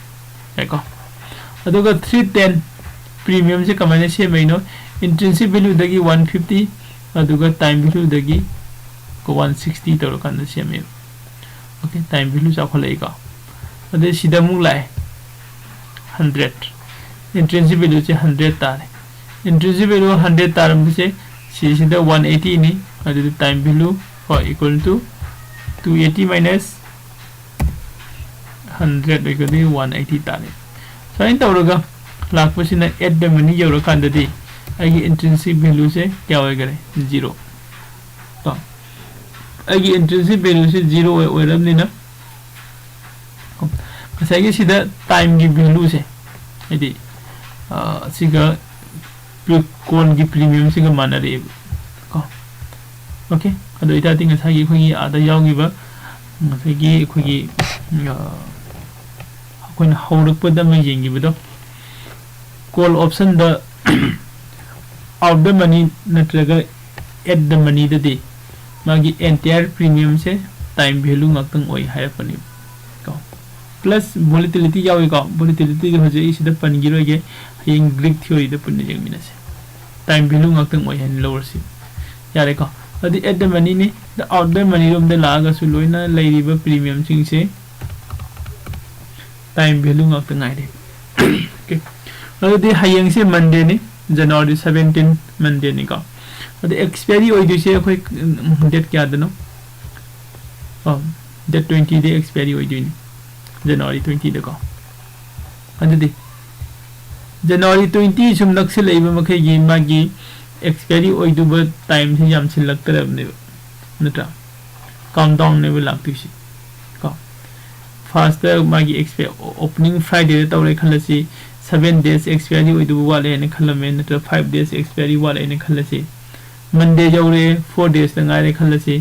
ꯌꯥꯏꯀꯣ? ꯑꯗꯨꯒ three ten premium ꯁꯦ ꯀꯃꯥꯏꯅ ꯁꯦꯝꯃꯛꯏꯅꯣ? Intrinsic value ꯗꯒꯤ one fifty, ꯑꯗꯨꯒ time value ꯗꯒꯤ one sixty ꯇꯧꯔꯀꯥꯟꯗ ꯁꯦꯝꯃꯦꯕ꯫ Okay, time value ꯆꯥꯎꯈꯠꯂꯛꯏꯀꯣ꯫ ꯑꯗꯩ ꯁꯤꯗ ꯑꯃꯨꯛ ꯂꯥꯛꯑꯦ, hundred꯫ Intrinsic value ꯁꯦ hundred ꯇꯥꯔꯦ꯫ Intrinsic value hundred ꯇꯥꯔꯝꯕꯁꯦ ꯁꯤꯁꯤꯗ one eighty ꯅꯤ, ꯑꯗꯨꯗꯤ time value ꯀꯣ equal to two eighty minus hundred ꯑꯣꯏꯔꯒꯗꯤ one eighty ꯇꯥꯔꯦ꯫ ꯁꯨꯃꯥꯏꯅ ꯇꯧꯔꯒ ꯂꯥꯛꯄꯁꯤꯅ at the money ꯌꯧꯔꯀꯥꯟꯗꯗꯤ ꯑꯩꯒꯤ intrinsic value ꯁꯦ ꯀꯌꯥ ꯑꯣꯏꯈꯔꯦ? Zero ꯀꯣ꯫ ꯑꯩꯒꯤ intrinsic value ꯁꯦ zero ꯑꯣꯏ-, ꯑꯣꯏꯔꯕꯅꯤꯅ ꯉꯁꯥꯏꯒꯤ ꯁꯤꯗ time ꯒꯤ value ꯁꯦ, ꯍꯥꯏꯗꯤ, ꯑ, ꯁꯤꯒ pre-, ꯀꯣꯟꯒꯤ premium ꯁꯤꯒ ꯃꯥꯟꯅꯔꯛꯑꯦꯕ ꯀꯣ꯫ Okay, ꯑꯗꯨ ꯑꯣꯏꯇꯥꯔꯗꯤ ꯉꯁꯥꯏꯒꯤ ꯑꯩꯈꯣꯏꯒꯤ ꯑꯥꯗ ꯌꯥꯎꯈꯤꯕ, ꯉꯁꯥꯏꯒꯤ ꯑꯩꯈꯣꯏꯒꯤ, ꯑ, ꯑꯩꯈꯣꯏꯅ ꯍꯧꯔꯛꯄꯗ ꯑꯃ ꯌꯦꯡꯈꯤꯕꯗꯣ, call option the out the money ꯅꯠꯇ꯭ꯔꯒ at the money ꯗꯗꯤ ꯃꯥꯒꯤ entire premium ꯁꯦ time value ꯉꯥꯛꯇꯪ ꯑꯣꯏ ꯍꯥꯏꯔꯛꯄꯅꯦꯕ ꯀꯣ꯫ plus volatility ꯌꯥꯎꯏꯀꯣ꯫ Volatilityꯗꯤ ꯍꯧꯖꯤꯛ ꯑꯩ ꯁꯤꯗ ꯄꯟꯈꯤꯔꯣꯏꯒꯦ, ꯍꯌꯦꯡ Greek theoryꯗ ꯄꯨꯟꯅ ꯌꯦꯡꯃꯤꯟꯅꯁꯦ꯫ Time value ꯉꯥꯛꯇꯪ ꯑꯣꯏꯍꯟ ꯂꯧꯔꯁꯤ꯫ ꯌꯥꯔꯦꯀꯣ? ꯑꯗꯨꯗꯤ at the moneyꯅꯤ꯫ The out the money ꯔꯣꯝꯗ ꯂꯥꯛꯑꯒꯁꯨ ꯂꯣꯏꯅ ꯂꯩꯔꯤꯕ premiumꯁꯤꯡꯁꯦ time value ꯉꯥꯛꯇ ꯉꯥꯏꯔꯦ꯫ Okay꯫ ꯑꯗꯨꯗꯤ ꯍꯌꯦꯡꯁꯦ Mondayꯅꯤ, January seventeen, Mondayꯅꯤꯀꯣ꯫ ꯑꯗ expiry ꯑꯣꯏꯗꯣꯏꯁꯦ ꯑꯩꯈꯣꯏ, ꯎꯝ, date ꯀꯌꯥꯗꯅꯣ? ꯑꯣ, date twentyꯗ expiry ꯑꯣꯏꯗꯣꯏꯅꯤ, January twentyꯗꯀꯣ꯫ ꯑꯗꯨꯗꯤ January twenty ꯁꯨꯝ ꯅꯛꯁꯤꯜꯂꯛꯏꯕ ꯃꯈꯩꯒꯤ ꯃꯥꯒꯤ expiry ꯑꯣꯏꯗꯧꯕ timeꯁꯤ ꯌꯥꯝꯁꯤꯜꯂꯛꯇ꯭ꯔꯕꯅꯦꯕ, ꯅꯠꯇ꯭ꯔꯥ? Countdownꯅꯦꯕ ꯂꯥꯛꯇꯣꯏꯁꯤ ꯀꯣ꯫ Firstꯇ ꯃꯥꯒꯤ expi-, opening Fridayꯗ ꯇꯧꯔꯦ ꯈꯜꯂꯁꯤ, seven days expiry ꯑꯣꯏꯗꯧꯕ ꯋꯥꯠꯂꯦ ꯍꯥꯏꯅ ꯈꯜꯂꯝꯃꯦ, ꯅꯠꯇ꯭ꯔꯒ five days expiry ꯋꯥꯠꯂꯦ ꯍꯥꯏꯅ ꯈꯜꯂꯁꯤ꯫ Monday ꯌꯧꯔꯦ, four daysꯇ ꯉꯥꯏꯔꯦ ꯈꯜꯂꯁꯤ꯫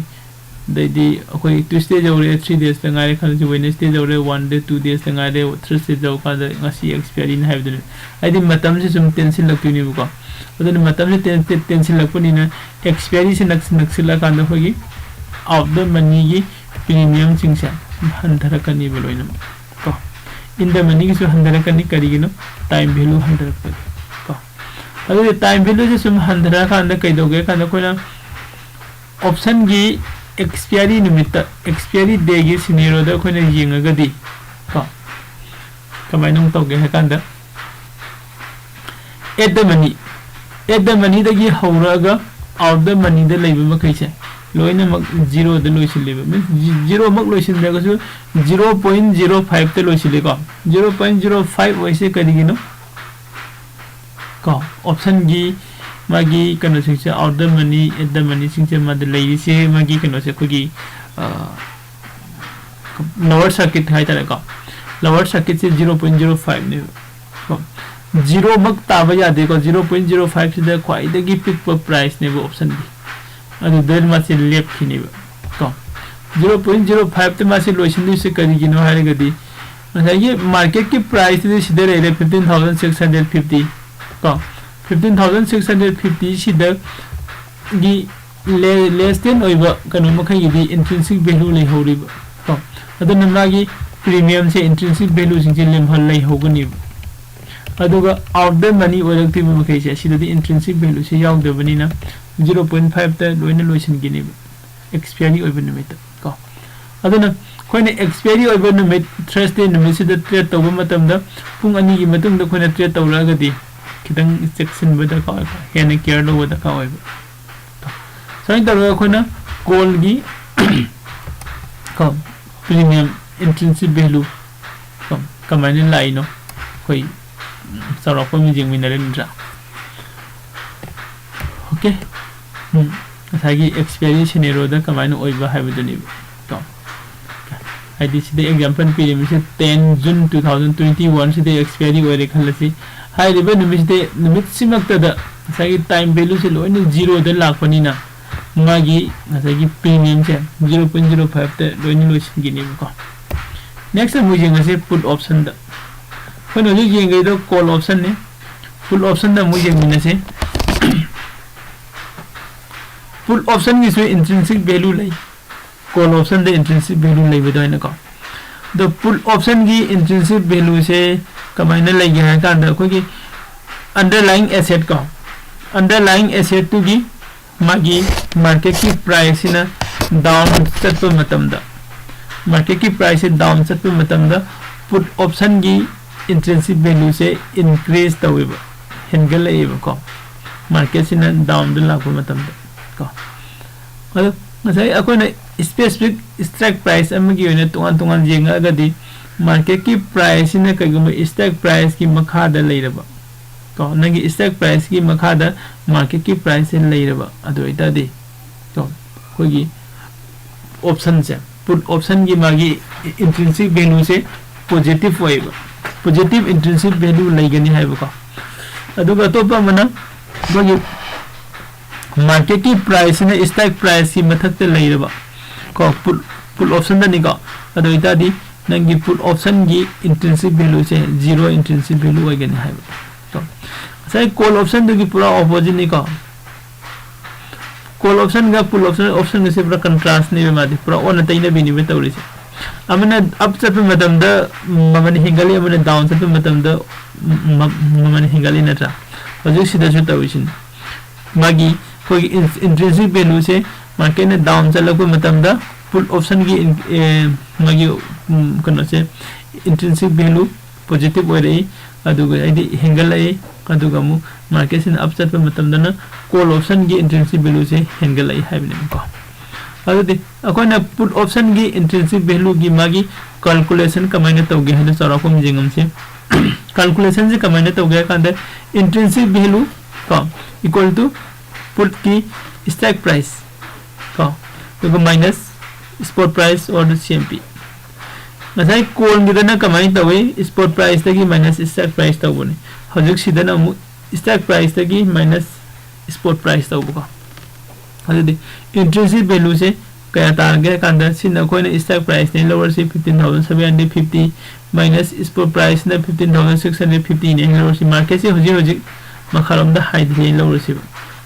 ꯑꯗꯩꯗꯤ ꯑꯩꯈꯣꯏ Tuesday ꯌꯧꯔꯦ, three daysꯇ ꯉꯥꯏꯔꯦ ꯈꯜꯂꯁꯤ꯫ Wednesday ꯌꯧꯔꯦ, one day, two daysꯇ ꯉꯥꯏꯔꯦ꯫ Thursday ꯌꯧꯔꯀꯥꯟꯗ ꯉꯁꯤ expiryꯅꯤ ꯍꯥꯏꯕꯗꯨꯅꯤ꯫ ꯍꯥꯏꯗꯤ ꯃꯇꯝꯁꯦ ꯁꯨꯝ ꯇꯦꯟꯁꯤꯜꯂꯛꯇꯣꯏꯅꯦꯕꯀꯣ꯫ ꯑꯗꯨꯅ ꯃꯇꯝꯁꯦ ꯇꯦꯟ-, ꯇꯦꯟ-, ꯇꯦꯟꯁꯤꯜꯂꯛꯄꯅꯤꯅ expiryꯁꯦ ꯅꯛꯁ-, ꯅꯛꯁꯤꯜꯂꯛꯑꯀꯥꯟꯗ ꯑꯩꯈꯣꯏꯒꯤ out the moneyꯒꯤ premiumꯁꯤꯡꯁꯦ ꯍꯟꯊꯔꯛꯀꯅꯦꯕ ꯂꯣꯏꯅꯃꯛ ꯀꯣ꯫ In the moneyꯒꯤꯁꯨ ꯍꯟꯊꯔꯛꯀꯅꯤ꯫ ꯀꯔꯤꯒꯤꯅꯣ? Time value ꯍꯟꯊꯔꯛꯄꯒꯤ ꯀꯣ꯫ ꯑꯗꯨꯗꯤ time valueꯁꯦ ꯁꯨꯝ ꯍꯟꯊꯔꯛꯑꯀꯥꯟꯗ ꯀꯩꯗꯧꯒꯦ ꯍꯥꯏ ꯀꯥꯟꯗ ꯑꯩꯈꯣꯏꯅ optionꯒꯤ expiry ꯅꯨꯃꯤꯠꯇ, expiry dayꯒꯤ scenarioꯗ ꯑꯩꯈꯣꯏꯅ ꯌꯦꯡꯉꯒꯗꯤ ꯀꯣ, ꯀꯃꯥꯏꯅ ꯑꯃꯨꯛ ꯇꯧꯒꯦ ꯍꯥꯏ ꯀꯥꯟꯗ, at the money, at the moneyꯗꯒꯤ ꯍꯧꯔꯛꯑꯒ out the moneyꯗ ꯂꯩꯕ ꯃꯈꯩꯁꯦ ꯂꯣꯏꯅꯃꯛ zeroꯗ ꯂꯣꯏꯁꯤꯜꯂꯦꯕ꯫ Means, ze-, zeroꯃꯛ ꯂꯣꯏꯁꯤꯟꯗ꯭ꯔꯒꯁꯨ zero point zero fiveꯇ ꯂꯣꯏꯁꯤꯜꯂꯦꯀꯣ꯫ Zero point zero five ꯑꯣꯏꯁꯦ ꯀꯔꯤꯒꯤꯅꯣ? ꯀꯣ, optionꯒꯤ ꯃꯥꯒꯤ ꯀꯩꯅꯣꯁꯤꯡꯁꯦ, out the money, at the moneyꯁꯤꯡꯁꯦ ꯃꯥꯗ ꯂꯩꯔꯤꯁꯦ, ꯃꯥꯒꯤ ꯀꯩꯅꯣꯁꯦ ꯑꯩꯈꯣꯏꯒꯤ, ꯑ, lower circuit ꯍꯥꯏꯇꯥꯔꯦꯀꯣ꯫ Lower circuitꯁꯦ zero point zero fiveꯅꯦꯕ꯫ ꯀꯣ, zeroꯃꯛ ꯇꯥꯕ ꯌꯥꯗꯦꯀꯣ꯫ Zero point zero fiveꯁꯤꯗ ꯈ꯭ꯋꯥꯏꯗꯒꯤ ꯄꯤꯛꯄ priceꯅꯦꯕ optionꯒꯤ꯫ ꯑꯗꯨꯗ ꯃꯥꯁꯦ ꯂꯦꯞꯈꯤꯅꯦꯕ ꯀꯣ꯫ Zero point zero fiveꯇ ꯃꯥꯁꯦ ꯂꯣꯏꯁꯤꯟꯗꯣꯏꯁꯦ ꯀꯔꯤꯒꯤꯅꯣ ꯍꯥꯏꯔꯒꯗꯤ, ꯉꯁꯥꯏꯒꯤ marketꯀꯤ priceꯇꯨꯗꯤ ꯁꯤꯗ ꯂꯩꯔꯦ, fifteen thousand six hundred fifty ꯀꯣ꯫ Fifteen thousand six hundred fifty ꯁꯤꯗꯒꯤ le-, less than ꯑꯣꯏꯕ ꯀꯩꯅꯣ ꯃꯈꯩꯒꯤꯗꯤ intrinsic value ꯂꯩꯍꯧꯔꯤꯕ ꯀꯣ꯫ ꯑꯗꯨꯅ ꯃꯥꯒꯤ premium ꯁꯦ, intrinsic value ꯁꯤꯡꯁꯦ ꯂꯦꯝꯍꯜ ꯂꯩꯍꯧꯒꯅꯦꯕ꯫ ꯑꯗꯨꯒ out of the money ꯑꯣꯏꯔꯛꯇꯣꯏꯕ ꯃꯈꯩꯁꯦ, ꯁꯤꯗꯗꯤ intrinsic value ꯁꯦ ꯌꯥꯎꯗꯕꯅꯤꯅ zero point five ꯇ ꯂꯣꯏꯅ ꯂꯣꯏꯁꯤꯟꯈꯤꯅꯦꯕ, expiry ꯑꯣꯏꯕ ꯅꯨꯃꯤꯠꯇ ꯀꯣ꯫ ꯑꯗꯨꯅ ꯑꯩꯈꯣꯏꯅ expiry ꯑꯣꯏꯕ ꯅꯨꯃꯤꯠ, Thursday ꯅꯨꯃꯤꯠꯁꯤꯗ trade ꯇꯧꯕ ꯃꯇꯝꯗ, ꯄꯨꯡ ꯑꯅꯤꯒꯤ ꯃꯇꯨꯡꯗ ꯑꯩꯈꯣꯏꯅ trade ꯇꯧꯔꯛꯑꯒꯗꯤ, ꯈꯤꯇꯪ ꯆꯦꯛꯁꯤꯟꯕ ꯗꯔꯀꯥꯔ ꯑꯣꯏꯕ, ꯍꯦꯟꯅ care ꯂꯧꯕ ꯗꯔꯀꯥꯔ ꯑꯣꯏꯕ꯫ ꯁꯨꯃꯥꯏꯅ ꯇꯧꯔꯒ ꯑꯩꯈꯣꯏꯅ ꯀꯣꯜꯒꯤ ꯀꯣ, premium, intrinsic value ꯀꯣ, ꯀꯃꯥꯏꯅ ꯂꯥꯛꯏꯅꯣ, ꯑꯩꯈꯣꯏ ꯆꯥꯎꯔꯥꯛꯄ ꯑꯃ ꯌꯦꯡꯃꯤꯟꯅꯔꯦ ꯅꯠꯇ꯭ꯔꯥ? Okay, ꯎꯝ, ꯉꯁꯥꯏꯒꯤ expiry scenario ꯗ ꯀꯃꯥꯏꯅ ꯑꯣꯏꯕ ꯍꯥꯏꯕꯗꯨꯅꯦꯕ ꯀꯣ꯫ ꯍꯥꯏꯗꯤ ꯁꯤꯗ example ꯄꯤꯔꯤꯕꯁꯦ ten June two thousand twenty one ꯁꯤꯗ expiry ꯑꯣꯏꯔꯦ ꯈꯜꯂꯁꯤ꯫ ꯍꯥꯏꯔꯤꯕ ꯅꯨꯃꯤꯠꯁꯤꯗ, ꯅꯨꯃꯤꯠꯁꯤꯃꯛꯇꯗ ꯉꯁꯥꯏꯒꯤ time value ꯁꯦ ꯂꯣꯏꯅ zero ꯗ ꯂꯥꯛꯄꯅꯤꯅ, ꯃꯥꯒꯤ ꯉꯁꯥꯏꯒꯤ premium ꯁꯦ zero point zero five ꯇ ꯂꯣꯏꯅ ꯂꯣꯏꯁꯤꯟꯈꯤꯅꯦꯕꯀꯣ꯫ Next ꯑꯃꯨꯛ ꯌꯦꯡꯉꯁꯤ put option ꯗ꯫ ꯑꯩꯈꯣꯏꯅ ꯍꯧꯖꯤꯛ ꯌꯦꯡꯒꯗꯧ call option ꯅꯤ꯫ Put option ꯗ ꯑꯃꯨꯛ ꯌꯦꯡꯃꯤꯟꯅꯁꯤ꯫ Put option ꯒꯤꯁꯨ intrinsic value ꯂꯩ, call option ꯗ intrinsic value ꯂꯩꯕ ꯑꯗꯨꯃꯥꯏꯅꯀꯣ꯫ ꯑꯗꯣ put option ꯒꯤ intrinsic value ꯁꯦ ꯀꯃꯥꯏꯅ ꯂꯩꯒꯦ ꯍꯥꯏ ꯀꯥꯟꯗ, ꯑꯩꯈꯣꯏꯒꯤ underlying asset ꯀꯣ, underlying asset ꯇꯨꯒꯤ ꯃꯥꯒꯤ market ꯀꯤ price ꯁꯤꯅ down ꯆꯠꯄ ꯃꯇꯝꯗ, market ꯀꯤ price ꯁꯤ down ꯆꯠꯄ ꯃꯇꯝꯗ, put option ꯒꯤ intrinsic value ꯁꯦ increase ꯇꯧꯋꯦꯕ, ꯍꯦꯟꯒꯠꯂꯛꯑꯦꯕꯀꯣ, market ꯁꯤꯅ down ꯗ ꯂꯥꯛꯄ ꯃꯇꯝꯗ ꯀꯣ꯫ ꯑꯗꯣ ꯉꯁꯥꯏ ꯑꯩꯈꯣꯏꯅ specific strike price ꯑꯃꯒꯤ ꯑꯣꯏꯅ ꯇꯣꯉꯥꯟ ꯇꯣꯉꯥꯟ ꯌꯦꯡꯉꯛꯑꯒꯗꯤ, market ꯀꯤ price ꯁꯤꯅ ꯀꯩꯒꯨꯝꯕ strike price ꯀꯤ ꯃꯈꯥꯗ ꯂꯩꯔꯕ ꯀꯣ, ꯅꯪꯒꯤ strike price ꯀꯤ ꯃꯈꯥꯗ market ꯀꯤ price ꯁꯦ ꯂꯩꯔꯕ, ꯑꯗꯨ ꯑꯣꯏꯇꯥꯔꯗꯤ ꯀꯣ, ꯑꯩꯈꯣꯏꯒꯤ option ꯁꯦ, put option ꯒꯤ ꯃꯥꯒꯤ intrinsic value ꯁꯦ positive ꯑꯣꯏꯌꯦꯕ, positive intrinsic value ꯂꯩꯒꯅꯤ ꯍꯥꯏꯕꯀꯣ꯫ ꯑꯗꯨꯒ ꯑꯇꯣꯞꯄ ꯑꯃꯅ ꯑꯩꯈꯣꯏꯒꯤ market ꯀꯤ price ꯁꯤꯅ strike price ꯀꯤ ꯃꯊꯛꯇ ꯂꯩꯔꯕ ꯀꯣ, put, put option ꯗꯅꯤꯀꯣ, ꯑꯗꯨ ꯑꯣꯏꯇꯥꯔꯗꯤ ꯅꯪꯒꯤ put option ꯒꯤ intrinsic value ꯁꯦ zero intrinsic value ꯑꯣꯏꯒꯅꯤ ꯍꯥꯏꯕ꯫ ꯀꯣ, ꯉꯁꯥꯏ call option ꯗꯨꯒꯤ ꯄꯨꯔꯥ opposite ꯅꯤꯀꯣ꯫ Call option ꯒ put option, option ꯒꯁꯦ ꯄꯨꯔꯥ contrast ꯅꯦꯕ, ꯃꯥꯗꯤ ꯄꯨꯔꯥ ꯑꯣꯟꯅ ꯇꯩꯅꯕꯤꯅꯦꯕ ꯇꯧꯔꯤꯁꯦ꯫ ꯑꯃꯅ up ꯆꯠꯄ ꯃꯇꯝꯗ ꯃꯃꯜ ꯍꯦꯟꯒꯠꯂꯤ, ꯑꯃꯅ down ꯆꯠꯄ ꯃꯇꯝꯗ ꯃ- ꯃꯃꯜ ꯍꯦꯟꯒꯠꯂꯤ ꯅꯠꯇ꯭ꯔꯥ? ꯍꯧꯖꯤꯛ ꯁꯤꯗꯁꯨ ꯇꯧꯔꯤꯁꯤꯅꯤ꯫ ꯃꯥꯒꯤ ꯑꯩꯈꯣꯏꯒꯤ intrinsic valueꯁꯦ marketꯅ down ꯆꯠꯂꯛꯄ ꯃꯇꯝꯗ put optionꯒꯤ ꯃꯥꯒꯤ ꯀꯩꯅꯣꯁꯦ intrinsic value positive ꯑꯣꯏꯔꯛꯏ꯫ ꯑꯗꯨꯒ ꯍꯥꯏꯗꯤ ꯍꯦꯟꯒꯠꯂꯛꯏ꯫ ꯑꯗꯨꯒ ꯑꯃꯨꯛ marketꯁꯤꯅ up ꯆꯠꯄ ꯃꯇꯝꯗꯅ call optionꯒꯤ intrinsic valueꯁꯦ ꯍꯦꯟꯒꯠꯂꯛꯏ ꯍꯥꯏꯕꯅꯦꯕꯀꯣ꯫ ꯑꯗꯨꯗꯤ ꯑꯩꯈꯣꯏꯅ put optionꯒꯤ intrinsic valueꯒꯤ ꯃꯥꯒꯤ calculation ꯀꯃꯥꯏꯅ ꯇꯧꯒꯦ ꯍꯥꯏꯅ ꯆꯥꯎꯔꯥꯛꯄ ꯑꯃ ꯌꯦꯡꯉꯝꯁꯦ꯫ Calculationꯁꯦ ꯀꯃꯥꯏꯅ ꯇꯧꯒꯦ ꯍꯥꯏ ꯀꯥꯟꯗ intrinsic value ꯀꯣ equal to putꯀꯤ strike price ꯀꯣ ꯑꯗꯨꯒ minus spot price or CMP꯫ ꯉꯁꯥꯏ callꯒꯤꯗꯅ ꯀꯃꯥꯏꯅ ꯇꯧꯏ? Spot priceꯇꯒꯤ minus strike price ꯇꯧꯕꯅꯤ꯫ ꯍꯧꯖꯤꯛꯁꯤꯗꯅ ꯑꯃꯨꯛ strike priceꯇꯒꯤ minus spot price ꯇꯧꯕꯀꯣ꯫ ꯑꯗꯨꯗꯤ intrinsic valueꯁꯦ ꯀꯌꯥ ꯇꯥꯔꯒꯦ ꯍꯥꯏ ꯀꯥꯟꯗ ꯁꯤꯅ ꯑꯩꯈꯣꯏꯅ strike priceꯅꯦ ꯂꯧꯔꯁꯤ fifteen thousand seven hundred fifty minus spot priceꯅ fifteen thousand six hundred fiftyꯅꯦ ꯂꯧꯔꯁꯤ꯫ Marketꯁꯦ ꯍꯧꯖꯤꯛ ꯍꯧꯖꯤꯛ ꯃꯈꯥꯔꯣꯝꯗ ꯍꯥꯏꯊꯔꯦ ꯂꯧꯔꯁꯤꯕ꯫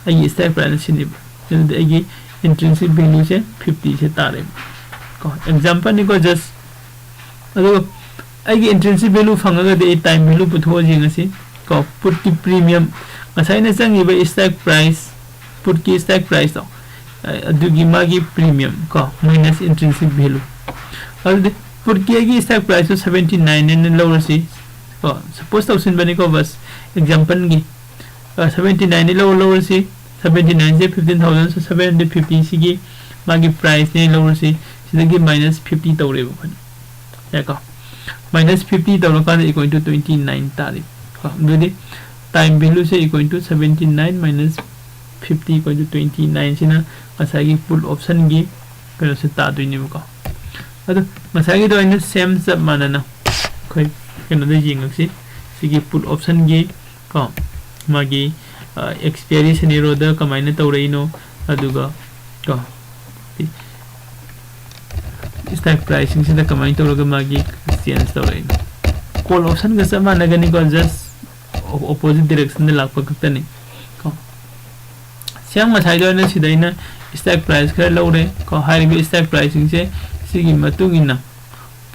ꯑꯩꯒꯤ strike priceꯅ ꯁꯤꯅꯦꯕ꯫ ꯑꯗꯨꯗꯤ ꯑꯩꯒꯤ intrinsic valueꯁꯦ fiftyꯁꯦ ꯇꯥꯔꯦꯕ꯫ ꯀꯣ exampleꯅꯤꯀꯣ just꯫ ꯑꯗꯨꯒ ꯑꯩꯒꯤ intrinsic value ꯐꯪꯉꯒꯗꯤ ꯑꯩ time value ꯄꯨꯊꯣꯛꯑ ꯌꯦꯡꯉꯁꯤ꯫ ꯀꯣ putꯀꯤ premium ꯉꯁꯥꯏꯅ ꯆꯪꯉꯤꯕ strike price, putꯀꯤ strike priceꯇꯣ ꯑꯗꯨꯒꯤ ꯃꯥꯒꯤ premium ꯀꯣ minus intrinsic value꯫ ꯑꯗꯨꯗꯤ putꯀꯤ ꯑꯩꯒꯤ strike priceꯇꯣ seventy nine ꯍꯥꯏꯅ ꯂꯧꯔꯁꯤ꯫ ꯀꯣ suppose ꯇꯧꯁꯤꯟꯕꯅꯤꯀꯣ ꯕꯁ exampleꯒꯤ꯫ Seventy nineꯅꯤ ꯂꯧ ꯂꯧꯔꯁꯤ꯫ Seventy nineꯁꯦ fifteen thousand seven hundred fiftyꯁꯤꯒꯤ ꯃꯥꯒꯤ priceꯅꯦ ꯂꯧꯔꯁꯤ꯫ ꯁꯤꯗꯒꯤ minus fifty ꯇꯧꯔꯦꯕ ꯑꯩꯈꯣꯏꯅ꯫ ꯌꯥꯏꯀꯣ? Minus fifty ꯇꯧꯔꯀꯥꯟꯗ equal to twenty nine ꯇꯥꯔꯦ꯫ ꯀꯣ ꯑꯗꯨꯗꯤ time valueꯁꯦ equal to seventy nine minus fifty equal to twenty nineꯁꯤꯅ ꯉꯁꯥꯏꯒꯤ put optionꯒꯤ ꯀꯩꯅꯣꯁꯦ ꯇꯥꯗꯣꯏꯅꯦꯕꯀꯣ꯫ ꯑꯗꯣ ꯉꯁꯥꯏꯒꯤꯗꯣ ꯑꯩꯅ same ꯆꯞ ꯃꯥꯟꯅꯅ ꯑꯩꯈꯣꯏ ꯀꯩꯅꯣꯗ ꯌꯦꯡꯉꯛꯁꯤ꯫ ꯁꯤꯒꯤ put optionꯒꯤ ꯀꯣ ꯃꯥꯒꯤ expiry scenarioꯗ ꯀꯃꯥꯏꯅ ꯇꯧꯔꯛꯏꯅꯣ, ꯑꯗꯨꯒ ꯀꯣ strike priceꯁꯤꯡꯁꯤꯗ ꯀꯃꯥꯏꯅ ꯇꯧꯔꯒ ꯃꯥꯒꯤ change ꯇꯧꯔꯛꯏꯅꯣ꯫ Call optionꯒ ꯆꯞ ꯃꯥꯟꯅꯒꯅꯤꯀꯣ, just opposite directionꯗ ꯂꯥꯛꯄ ꯈꯛꯇꯅꯤ ꯀꯣ꯫ Same ꯉꯁꯥꯏꯗꯣ ꯑꯩꯅ ꯁꯤꯗ ꯑꯩꯅ strike price ꯈꯔ ꯂꯧꯔꯦ ꯀꯣ꯫ ꯍꯥꯏꯔꯤꯕ strike priceꯁꯤꯡꯁꯦ ꯁꯤꯒꯤ ꯃꯇꯨꯡ ꯏꯟꯅ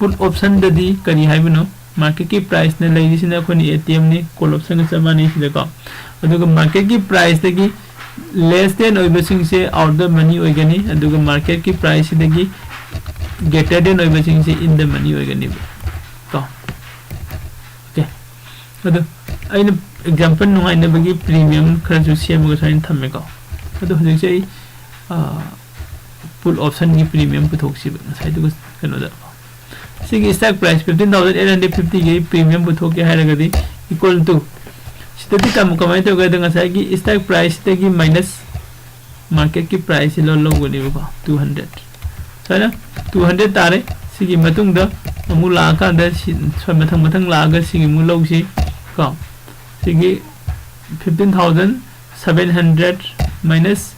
put option ꯗꯗꯤ ꯀꯔꯤ ꯍꯥꯏꯕꯅꯣ? Market ꯀꯤ price ꯅ ꯂꯩꯔꯤꯁꯤꯅ ꯑꯩꯈꯣꯏꯅ A T M ꯅꯤ, call option ꯒ ꯆꯞ ꯃꯥꯟꯅꯩ ꯁꯤꯗꯀꯣ꯫ ꯑꯗꯨꯒ market ꯀꯤ price ꯇꯒꯤ less than ꯑꯣꯏꯕꯁꯤꯡꯁꯦ out the money ꯑꯣꯏꯒꯅꯤ, ꯑꯗꯨꯒ market ꯀꯤ price ꯁꯤꯗꯒꯤ greater than ꯑꯣꯏꯕꯁꯤꯡꯁꯦ in the money ꯑꯣꯏꯒꯅꯤꯕ ꯀꯣ꯫ Okay꯫ ꯑꯗꯣ ꯑꯩꯅ example ꯅꯨꯡꯉꯥꯏꯅꯕꯒꯤ premium ꯈꯔꯁꯨ ꯁꯦꯝꯃꯒ ꯁꯨꯃꯥꯏꯅ ꯊꯝꯃꯦꯀꯣ꯫ ꯑꯗꯣ ꯍꯧꯖꯤꯛꯁꯦ ꯑꯩ, ꯑ, put option ꯒꯤ premium ꯄꯨꯊꯣꯛꯁꯤꯕ ꯉꯁꯥꯏꯗꯨꯒ ꯀꯩꯅꯣꯗ꯫ ꯁꯤꯒꯤ strike price fifteen thousand eight hundred fifty ꯒꯤ premium ꯄꯨꯊꯣꯛꯀꯦ ꯍꯥꯏꯔꯒꯗꯤ equal to, ꯁꯤꯗꯗꯤ ꯀꯃ-, ꯀꯃꯥꯏꯅ ꯇꯧꯒꯦ ꯍꯥꯏꯗ ꯉꯁꯥꯏꯒꯤ strike price ꯇꯒꯤ minus market ꯀꯤ price ꯁꯤ ꯂꯧ-, ꯂꯧꯒꯅꯦꯕꯀꯣ, two hundred꯫ ꯁꯨꯃꯥꯏꯅ two hundred ꯇꯥꯔꯦ꯫ ꯁꯤꯒꯤ ꯃꯇꯨꯡꯗ ꯑꯃꯨꯛ ꯂꯥꯛꯑꯀꯥꯟꯗ ꯁꯤ, ꯁꯨꯃꯥꯏ ꯃꯊꯪ ꯃꯊꯪ ꯂꯥꯛꯑꯒ ꯁꯤꯒꯤ ꯑꯃꯨꯛ ꯂꯧꯁꯤ ꯀꯣ꯫ ꯁꯤꯒꯤ fifteen thousand seven hundred minus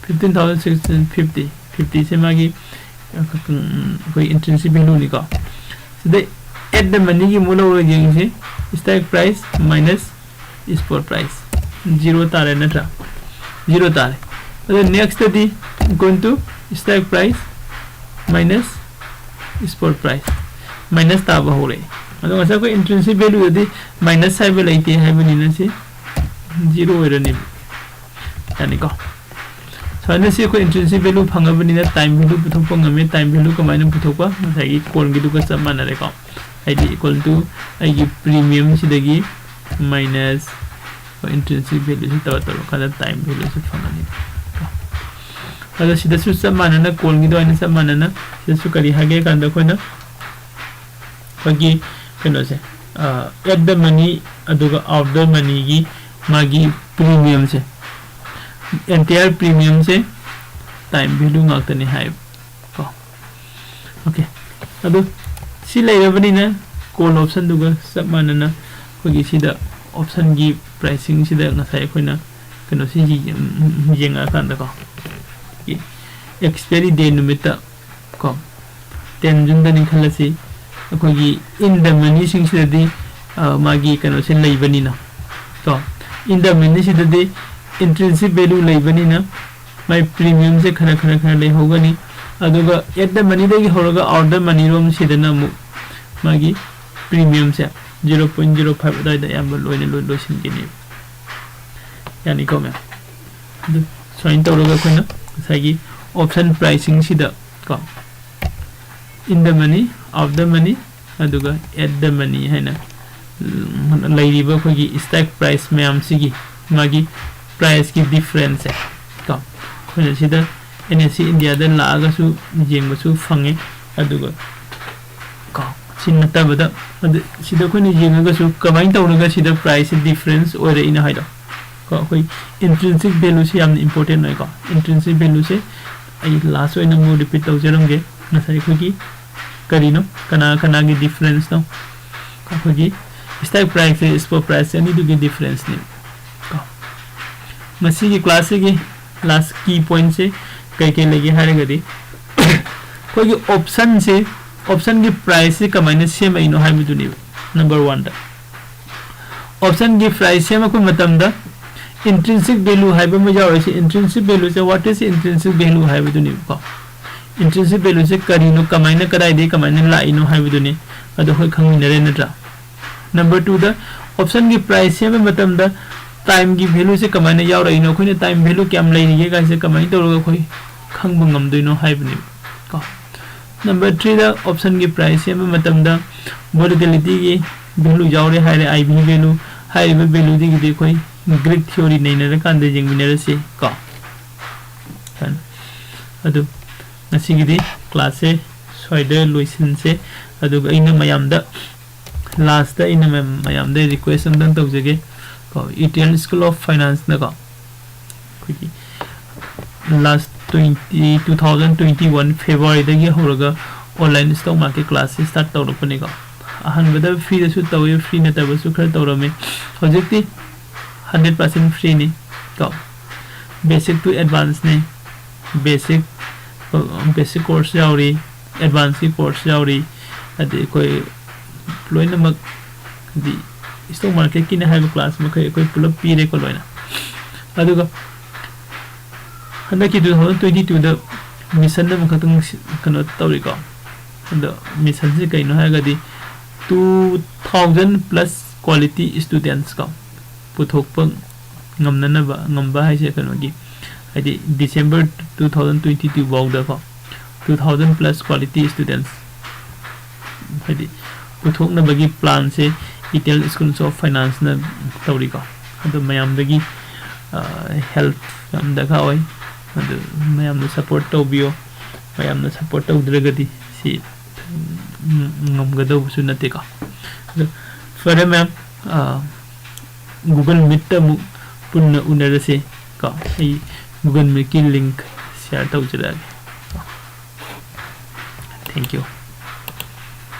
fifteen thousand six hundred fifty, fifty ꯁꯦ ꯃꯥꯒꯤ, ꯑꯩꯈꯣꯏ intrinsic value ꯅꯤꯀꯣ꯫ ꯁꯤꯗ at the money ꯒꯤ ꯑꯃꯨꯛ ꯂꯧꯔꯒ ꯌꯦꯡꯁꯤ, strike price minus spot price, zero ꯇꯥꯔꯦ ꯅꯠꯇ꯭ꯔꯥ? Zero ꯇꯥꯔꯦ꯫ ꯑꯗꯣ next ꯇꯗꯤ equal to strike price minus spot price, minus ꯇꯥꯕ ꯍꯧꯔꯛꯑꯦ꯫ ꯑꯗꯣ ꯉꯁꯥꯏ ꯑꯩꯈꯣꯏ intrinsic value ꯗꯗꯤ minus ꯍꯥꯏꯕ ꯂꯩꯇꯦ ꯍꯥꯏꯕꯅꯤꯅ ꯁꯤ zero ꯑꯣꯏꯔꯅꯦꯕ꯫ ꯌꯥꯅꯤꯀꯣ? ꯁꯨꯃꯥꯏꯅ ꯁꯤ ꯑꯩꯈꯣꯏ intrinsic value ꯐꯪꯉꯕꯅꯤꯅ time value ꯄꯨꯊꯣꯛꯄ ꯉꯝꯃꯦ꯫ Time value ꯀꯃꯥꯏꯅ ꯄꯨꯊꯣꯛꯄ? ꯉꯁꯥꯏꯒꯤ call ꯒꯤꯗꯨꯒ ꯆꯞ ꯃꯥꯟꯅꯔꯦꯀꯣ꯫ ꯍꯥꯏꯗꯤ equal to ꯑꯩꯒꯤ premium ꯁꯤꯗꯒꯤ minus intrinsic value ꯁꯤ ꯇꯧꯔ ꯇꯧꯔꯀꯥꯟꯗ time value ꯁꯤ ꯐꯪꯉꯅꯤ꯫ ꯑꯗꯣ ꯁꯤꯗꯁꯨ ꯆꯞ ꯃꯥꯟꯅꯅ, call ꯒꯤ ꯑꯗꯨꯃꯥꯏꯅ ꯆꯞ ꯃꯥꯟꯅꯅ ꯁꯤꯗꯁꯨ ꯀꯔꯤ ꯍꯥꯏꯒꯦ ꯀꯥꯟꯗ ꯑꯩꯈꯣꯏꯅ ꯑꯩꯈꯣꯏꯒꯤ ꯀꯩꯅꯣꯁꯦ, ꯑ, at the money ꯑꯗꯨꯒ out the money ꯒꯤ ꯃꯥꯒꯤ premium ꯁꯦ, entire premium ꯁꯦ time value ꯉꯥꯛꯇꯅꯤ ꯍꯥꯏꯌꯦꯕ ꯀꯣ꯫ Okay꯫ ꯑꯗꯣ ꯁꯤ ꯂꯩꯔꯕꯅꯤꯅ call option ꯗꯨꯒ ꯆꯞ ꯃꯥꯟꯅꯅ ꯑꯩꯈꯣꯏꯒꯤ ꯁꯤꯗ option ꯒꯤ pricing ꯁꯤꯗ ꯉꯁꯥꯏ ꯑꯩꯈꯣꯏꯅ ꯀꯩꯅꯣꯁꯤ ꯌꯦꯡꯉꯛꯑꯀꯥꯟꯗꯀꯣ, expiry day ꯅꯨꯃꯤꯠꯇ ꯀꯣ, ten June ꯗꯅꯤ ꯈꯜꯂꯁꯤ, ꯑꯩꯈꯣꯏꯒꯤ in the money ꯁꯤꯡꯁꯤꯗꯗꯤ, ꯑ, ꯃꯥꯒꯤ ꯀꯩꯅꯣꯁꯦ ꯂꯩꯕꯅꯤꯅ ꯀꯣ, in the money ꯁꯤꯗꯗꯤ intrinsic value ꯂꯩꯕꯅꯤꯅ ꯃꯥꯏ premium ꯁꯦ ꯈꯔ ꯈꯔ ꯈꯔ ꯂꯩꯍꯧꯒꯅꯤ꯫ ꯑꯗꯨꯒ at the money ꯗꯒꯤ ꯍꯧꯔꯒ out the money ꯔꯣꯝꯁꯤꯗꯅ ꯑꯃꯨꯛ ꯃꯥꯒꯤ premium ꯁꯦ zero point zero five ꯑꯗꯨꯋꯥꯏꯗ ꯑꯌꯥꯝꯕ ꯂꯣꯏꯅ ꯂꯣꯏ ꯂꯣꯏꯁꯤꯟꯈꯤꯅꯦꯕ꯫ ꯌꯥꯅꯤꯀꯣ ꯃꯌꯥꯝ? ꯑꯗꯨ ꯁꯨꯃꯥꯏꯅ ꯇꯧꯔꯒ ꯑꯩꯈꯣꯏꯅ ꯉꯁꯥꯏꯒꯤ option pricing ꯁꯤꯗ ꯀꯣ, in the money, out the money, ꯑꯗꯨꯒ at the money ꯍꯥꯏꯅ, ꯎꯝ, ꯂꯩꯔꯤꯕ ꯑꯩꯈꯣꯏꯒꯤ stock price ꯃꯌꯥꯝꯁꯤꯒꯤ ꯃꯥꯒꯤ price ꯀꯤ difference ꯁꯦ ꯀꯣ, ꯑꯩꯈꯣꯏꯅ ꯁꯤꯗ NSE India ꯗ ꯂꯥꯛꯑꯒꯁꯨ ꯌꯦꯡꯕꯁꯨ ꯐꯪꯉꯦ꯫ ꯑꯗꯨꯒ ꯀꯣ, ꯁꯤ ꯅꯠꯇꯕꯗ, ꯑꯗꯨ ꯁꯤꯗ ꯑꯩꯈꯣꯏꯅ ꯌꯦꯡꯉꯒꯁꯨ ꯀꯃꯥꯏꯅ ꯇꯧꯔꯒ ꯁꯤꯗ price ꯁꯦ difference ꯑꯣꯏꯔꯛꯏꯅꯣ ꯍꯥꯏꯗꯣ ꯀꯣ, ꯑꯩꯈꯣꯏ intrinsic value ꯁꯦ ꯌꯥꯝꯅ important ꯑꯣꯏꯀꯣ꯫ Intrinsic value ꯁꯦ ꯑꯩ last ꯑꯣꯏꯅ ꯑꯃꯨꯛ repeat ꯇꯧꯖꯔꯝꯒꯦ꯫ ꯉꯁꯥꯏ ꯑꯩꯈꯣꯏꯒꯤ ꯀꯔꯤꯅꯣ, ꯀꯅꯥ ꯀꯅꯥꯒꯤ difference ꯅꯣ? ꯑꯩꯈꯣꯏꯒꯤ stock price ꯁꯦ spot price ꯁꯦ ꯑꯅꯤꯗꯨꯒꯤ difference ꯅꯦ ꯀꯣ꯫ ꯃꯁꯤꯒꯤ class ꯁꯤꯒꯤ last key point ꯁꯦ ꯀꯩ ꯀꯩ ꯂꯩꯒꯦ ꯍꯥꯏꯔꯒꯗꯤ, ꯑꯩꯈꯣꯏꯒꯤ option ꯁꯦ, option ꯒꯤ price ꯁꯦ ꯀꯃꯥꯏꯅ ꯁꯦꯝꯃꯛꯏꯅꯣ ꯍꯥꯏꯕꯗꯨꯅꯦꯕ꯫ Number one ꯗ option ꯒꯤ price ꯁꯦꯝꯃꯛꯄ ꯃꯇꯝꯗ intrinsic value ꯍꯥꯏꯕ ꯑꯃ ꯌꯥꯎꯔꯤꯁꯦ꯫ Intrinsic value say, what is intrinsic value ꯍꯥꯏꯕꯗꯨꯅꯦꯕꯀꯣ꯫ Intrinsic value ꯁꯦ ꯀꯔꯤꯅꯣ, ꯀꯃꯥꯏꯅ, ꯀꯗꯥꯏꯗꯒꯤ ꯀꯃꯥꯏꯅ ꯂꯥꯛꯏꯅꯣ ꯍꯥꯏꯕꯗꯨꯅꯤ꯫ ꯑꯗꯣ ꯑꯩꯈꯣꯏ ꯈꯪꯃꯤꯟꯅꯔꯦ ꯅꯠꯇ꯭ꯔꯥ? Number two ꯗ option ꯒꯤ price ꯁꯦꯝꯕ ꯃꯇꯝꯗ time ꯒꯤ value ꯁꯦ ꯀꯃꯥꯏꯅ ꯌꯥꯎꯔꯛꯏꯅꯣ, ꯑꯩꯈꯣꯏꯅ time value ꯀꯌꯥꯝ ꯂꯩꯔꯤꯒꯦ ꯀꯥꯏꯁꯦ ꯀꯃꯥꯏꯅ ꯇꯧꯔꯒ ꯑꯩꯈꯣꯏ ꯈꯪꯕ ꯉꯝꯗꯣꯏꯅꯣ ꯍꯥꯏꯕꯅꯦꯕ ꯀꯣ꯫ Number three ꯗ option ꯒꯤ price ꯁꯦꯝꯕ ꯃꯇꯝꯗ volatility ꯒꯤ value ꯌꯥꯎꯔꯦ ꯍꯥꯏꯔꯦ, I V value꯫ ꯍꯥꯏꯔꯤꯕ value ꯁꯤꯒꯤꯗꯤ ꯑꯩꯈꯣꯏ Greek theory ꯅꯩꯅꯔꯀꯥꯟꯗ ꯌꯦꯡꯃꯤꯟꯅꯔꯁꯤ ꯀꯣ꯫ ꯑꯗꯨ ꯉꯁꯤꯒꯤꯗꯤ class ꯁꯦ ꯁ꯭ꯋꯥꯏꯗ ꯂꯣꯏꯁꯤꯟꯁꯦ꯫ ꯑꯗꯨꯒ ꯑꯩꯅ ꯃꯌꯥꯝꯗ last ꯑꯩꯅ ꯃꯌꯥꯝ, ꯃꯌꯥꯝꯗ request ꯑꯝꯇꯪ ꯇꯧꯖꯒꯦ ꯀꯣ, Eternal School of Finance ꯅꯀꯣ, ꯑꯩꯈꯣꯏꯒꯤ last twenty, two thousand twenty one February ꯗꯒꯤ ꯍꯧꯔꯒ online stock market class ꯁꯤ start ꯇꯧꯔꯛꯄꯅꯤꯀꯣ꯫ ꯑꯍꯥꯟꯕꯗ free ꯗꯁꯨ ꯇꯧꯏ, free ꯅꯠꯇꯕꯁꯨ ꯈꯔ ꯇꯧꯔꯝꯃꯤ꯫ ꯍꯧꯖꯤꯛꯇꯤ hundred percent free ꯅꯤ ꯀꯣ꯫ Basic to advance ꯅꯤ꯫ Basic, basic course ꯌꯥꯎꯔꯤ, advance ꯀꯤ course ꯌꯥꯎꯔꯤ, ꯑꯗꯩ ꯑꯩꯈꯣꯏ ꯂꯣꯏꯅꯃꯛ, ꯍꯥꯏꯗꯤ stock market ꯀꯤꯅꯦ ꯍꯥꯏꯕ class ꯃꯈꯩ ꯑꯩꯈꯣꯏ ꯄꯨꯂꯞ ꯄꯤꯔꯦꯀꯣ ꯂꯣꯏꯅ꯫ ꯑꯗꯨꯒ ꯍꯟꯗꯛꯀꯤ two thousand twenty two ꯗ mission ꯑꯃꯈꯛꯇꯪ ꯁꯤ-, ꯀꯩꯅꯣ ꯇꯧꯔꯤꯀꯣ꯫ ꯑꯗꯣ missionꯁꯦ ꯀꯩꯅꯣ ꯍꯥꯏꯔꯒꯗꯤ two thousand plus quality studentsꯀꯣ ꯄꯨꯊꯣꯛꯄ ꯉꯝꯅꯅꯕ, ꯉꯝꯕ ꯍꯥꯏꯁꯦ ꯀꯩꯅꯣꯒꯤ, ꯍꯥꯏꯗꯤ December two thousand twenty two ꯐꯥꯎꯗꯀꯣ two thousand plus quality students ꯍꯥꯏꯗꯤ ꯄꯨꯊꯣꯛꯅꯕꯒꯤ planꯁꯦ Etel Schools of Financeꯅ ꯇꯧꯔꯤꯀꯣ꯫ ꯑꯗꯣ ꯃꯌꯥꯝꯗꯒꯤ help ꯌꯥꯝ ꯗꯔꯀꯥꯔ ꯑꯣꯏ꯫ ꯑꯗꯨ ꯃꯌꯥꯝꯅ support ꯇꯧꯕꯤꯌꯣ꯫ ꯃꯌꯥꯝꯅ support ꯇꯧꯗ꯭ꯔꯒꯗꯤ ꯁꯤ ꯉꯝꯒꯗꯧꯕꯁꯨ ꯅꯠꯇꯦꯀꯣ꯫ ꯑꯗꯣ ꯐꯔꯦ ꯃꯌꯥꯝ, Google Meetꯇ ꯑꯃꯨꯛ ꯄꯨꯟꯅ ꯎꯅꯔꯁꯦ ꯀꯣ꯫ ꯑꯩ Google Meetꯀꯤ link share ꯇꯧꯖꯔꯛꯑꯒꯦ꯫ Thank you꯫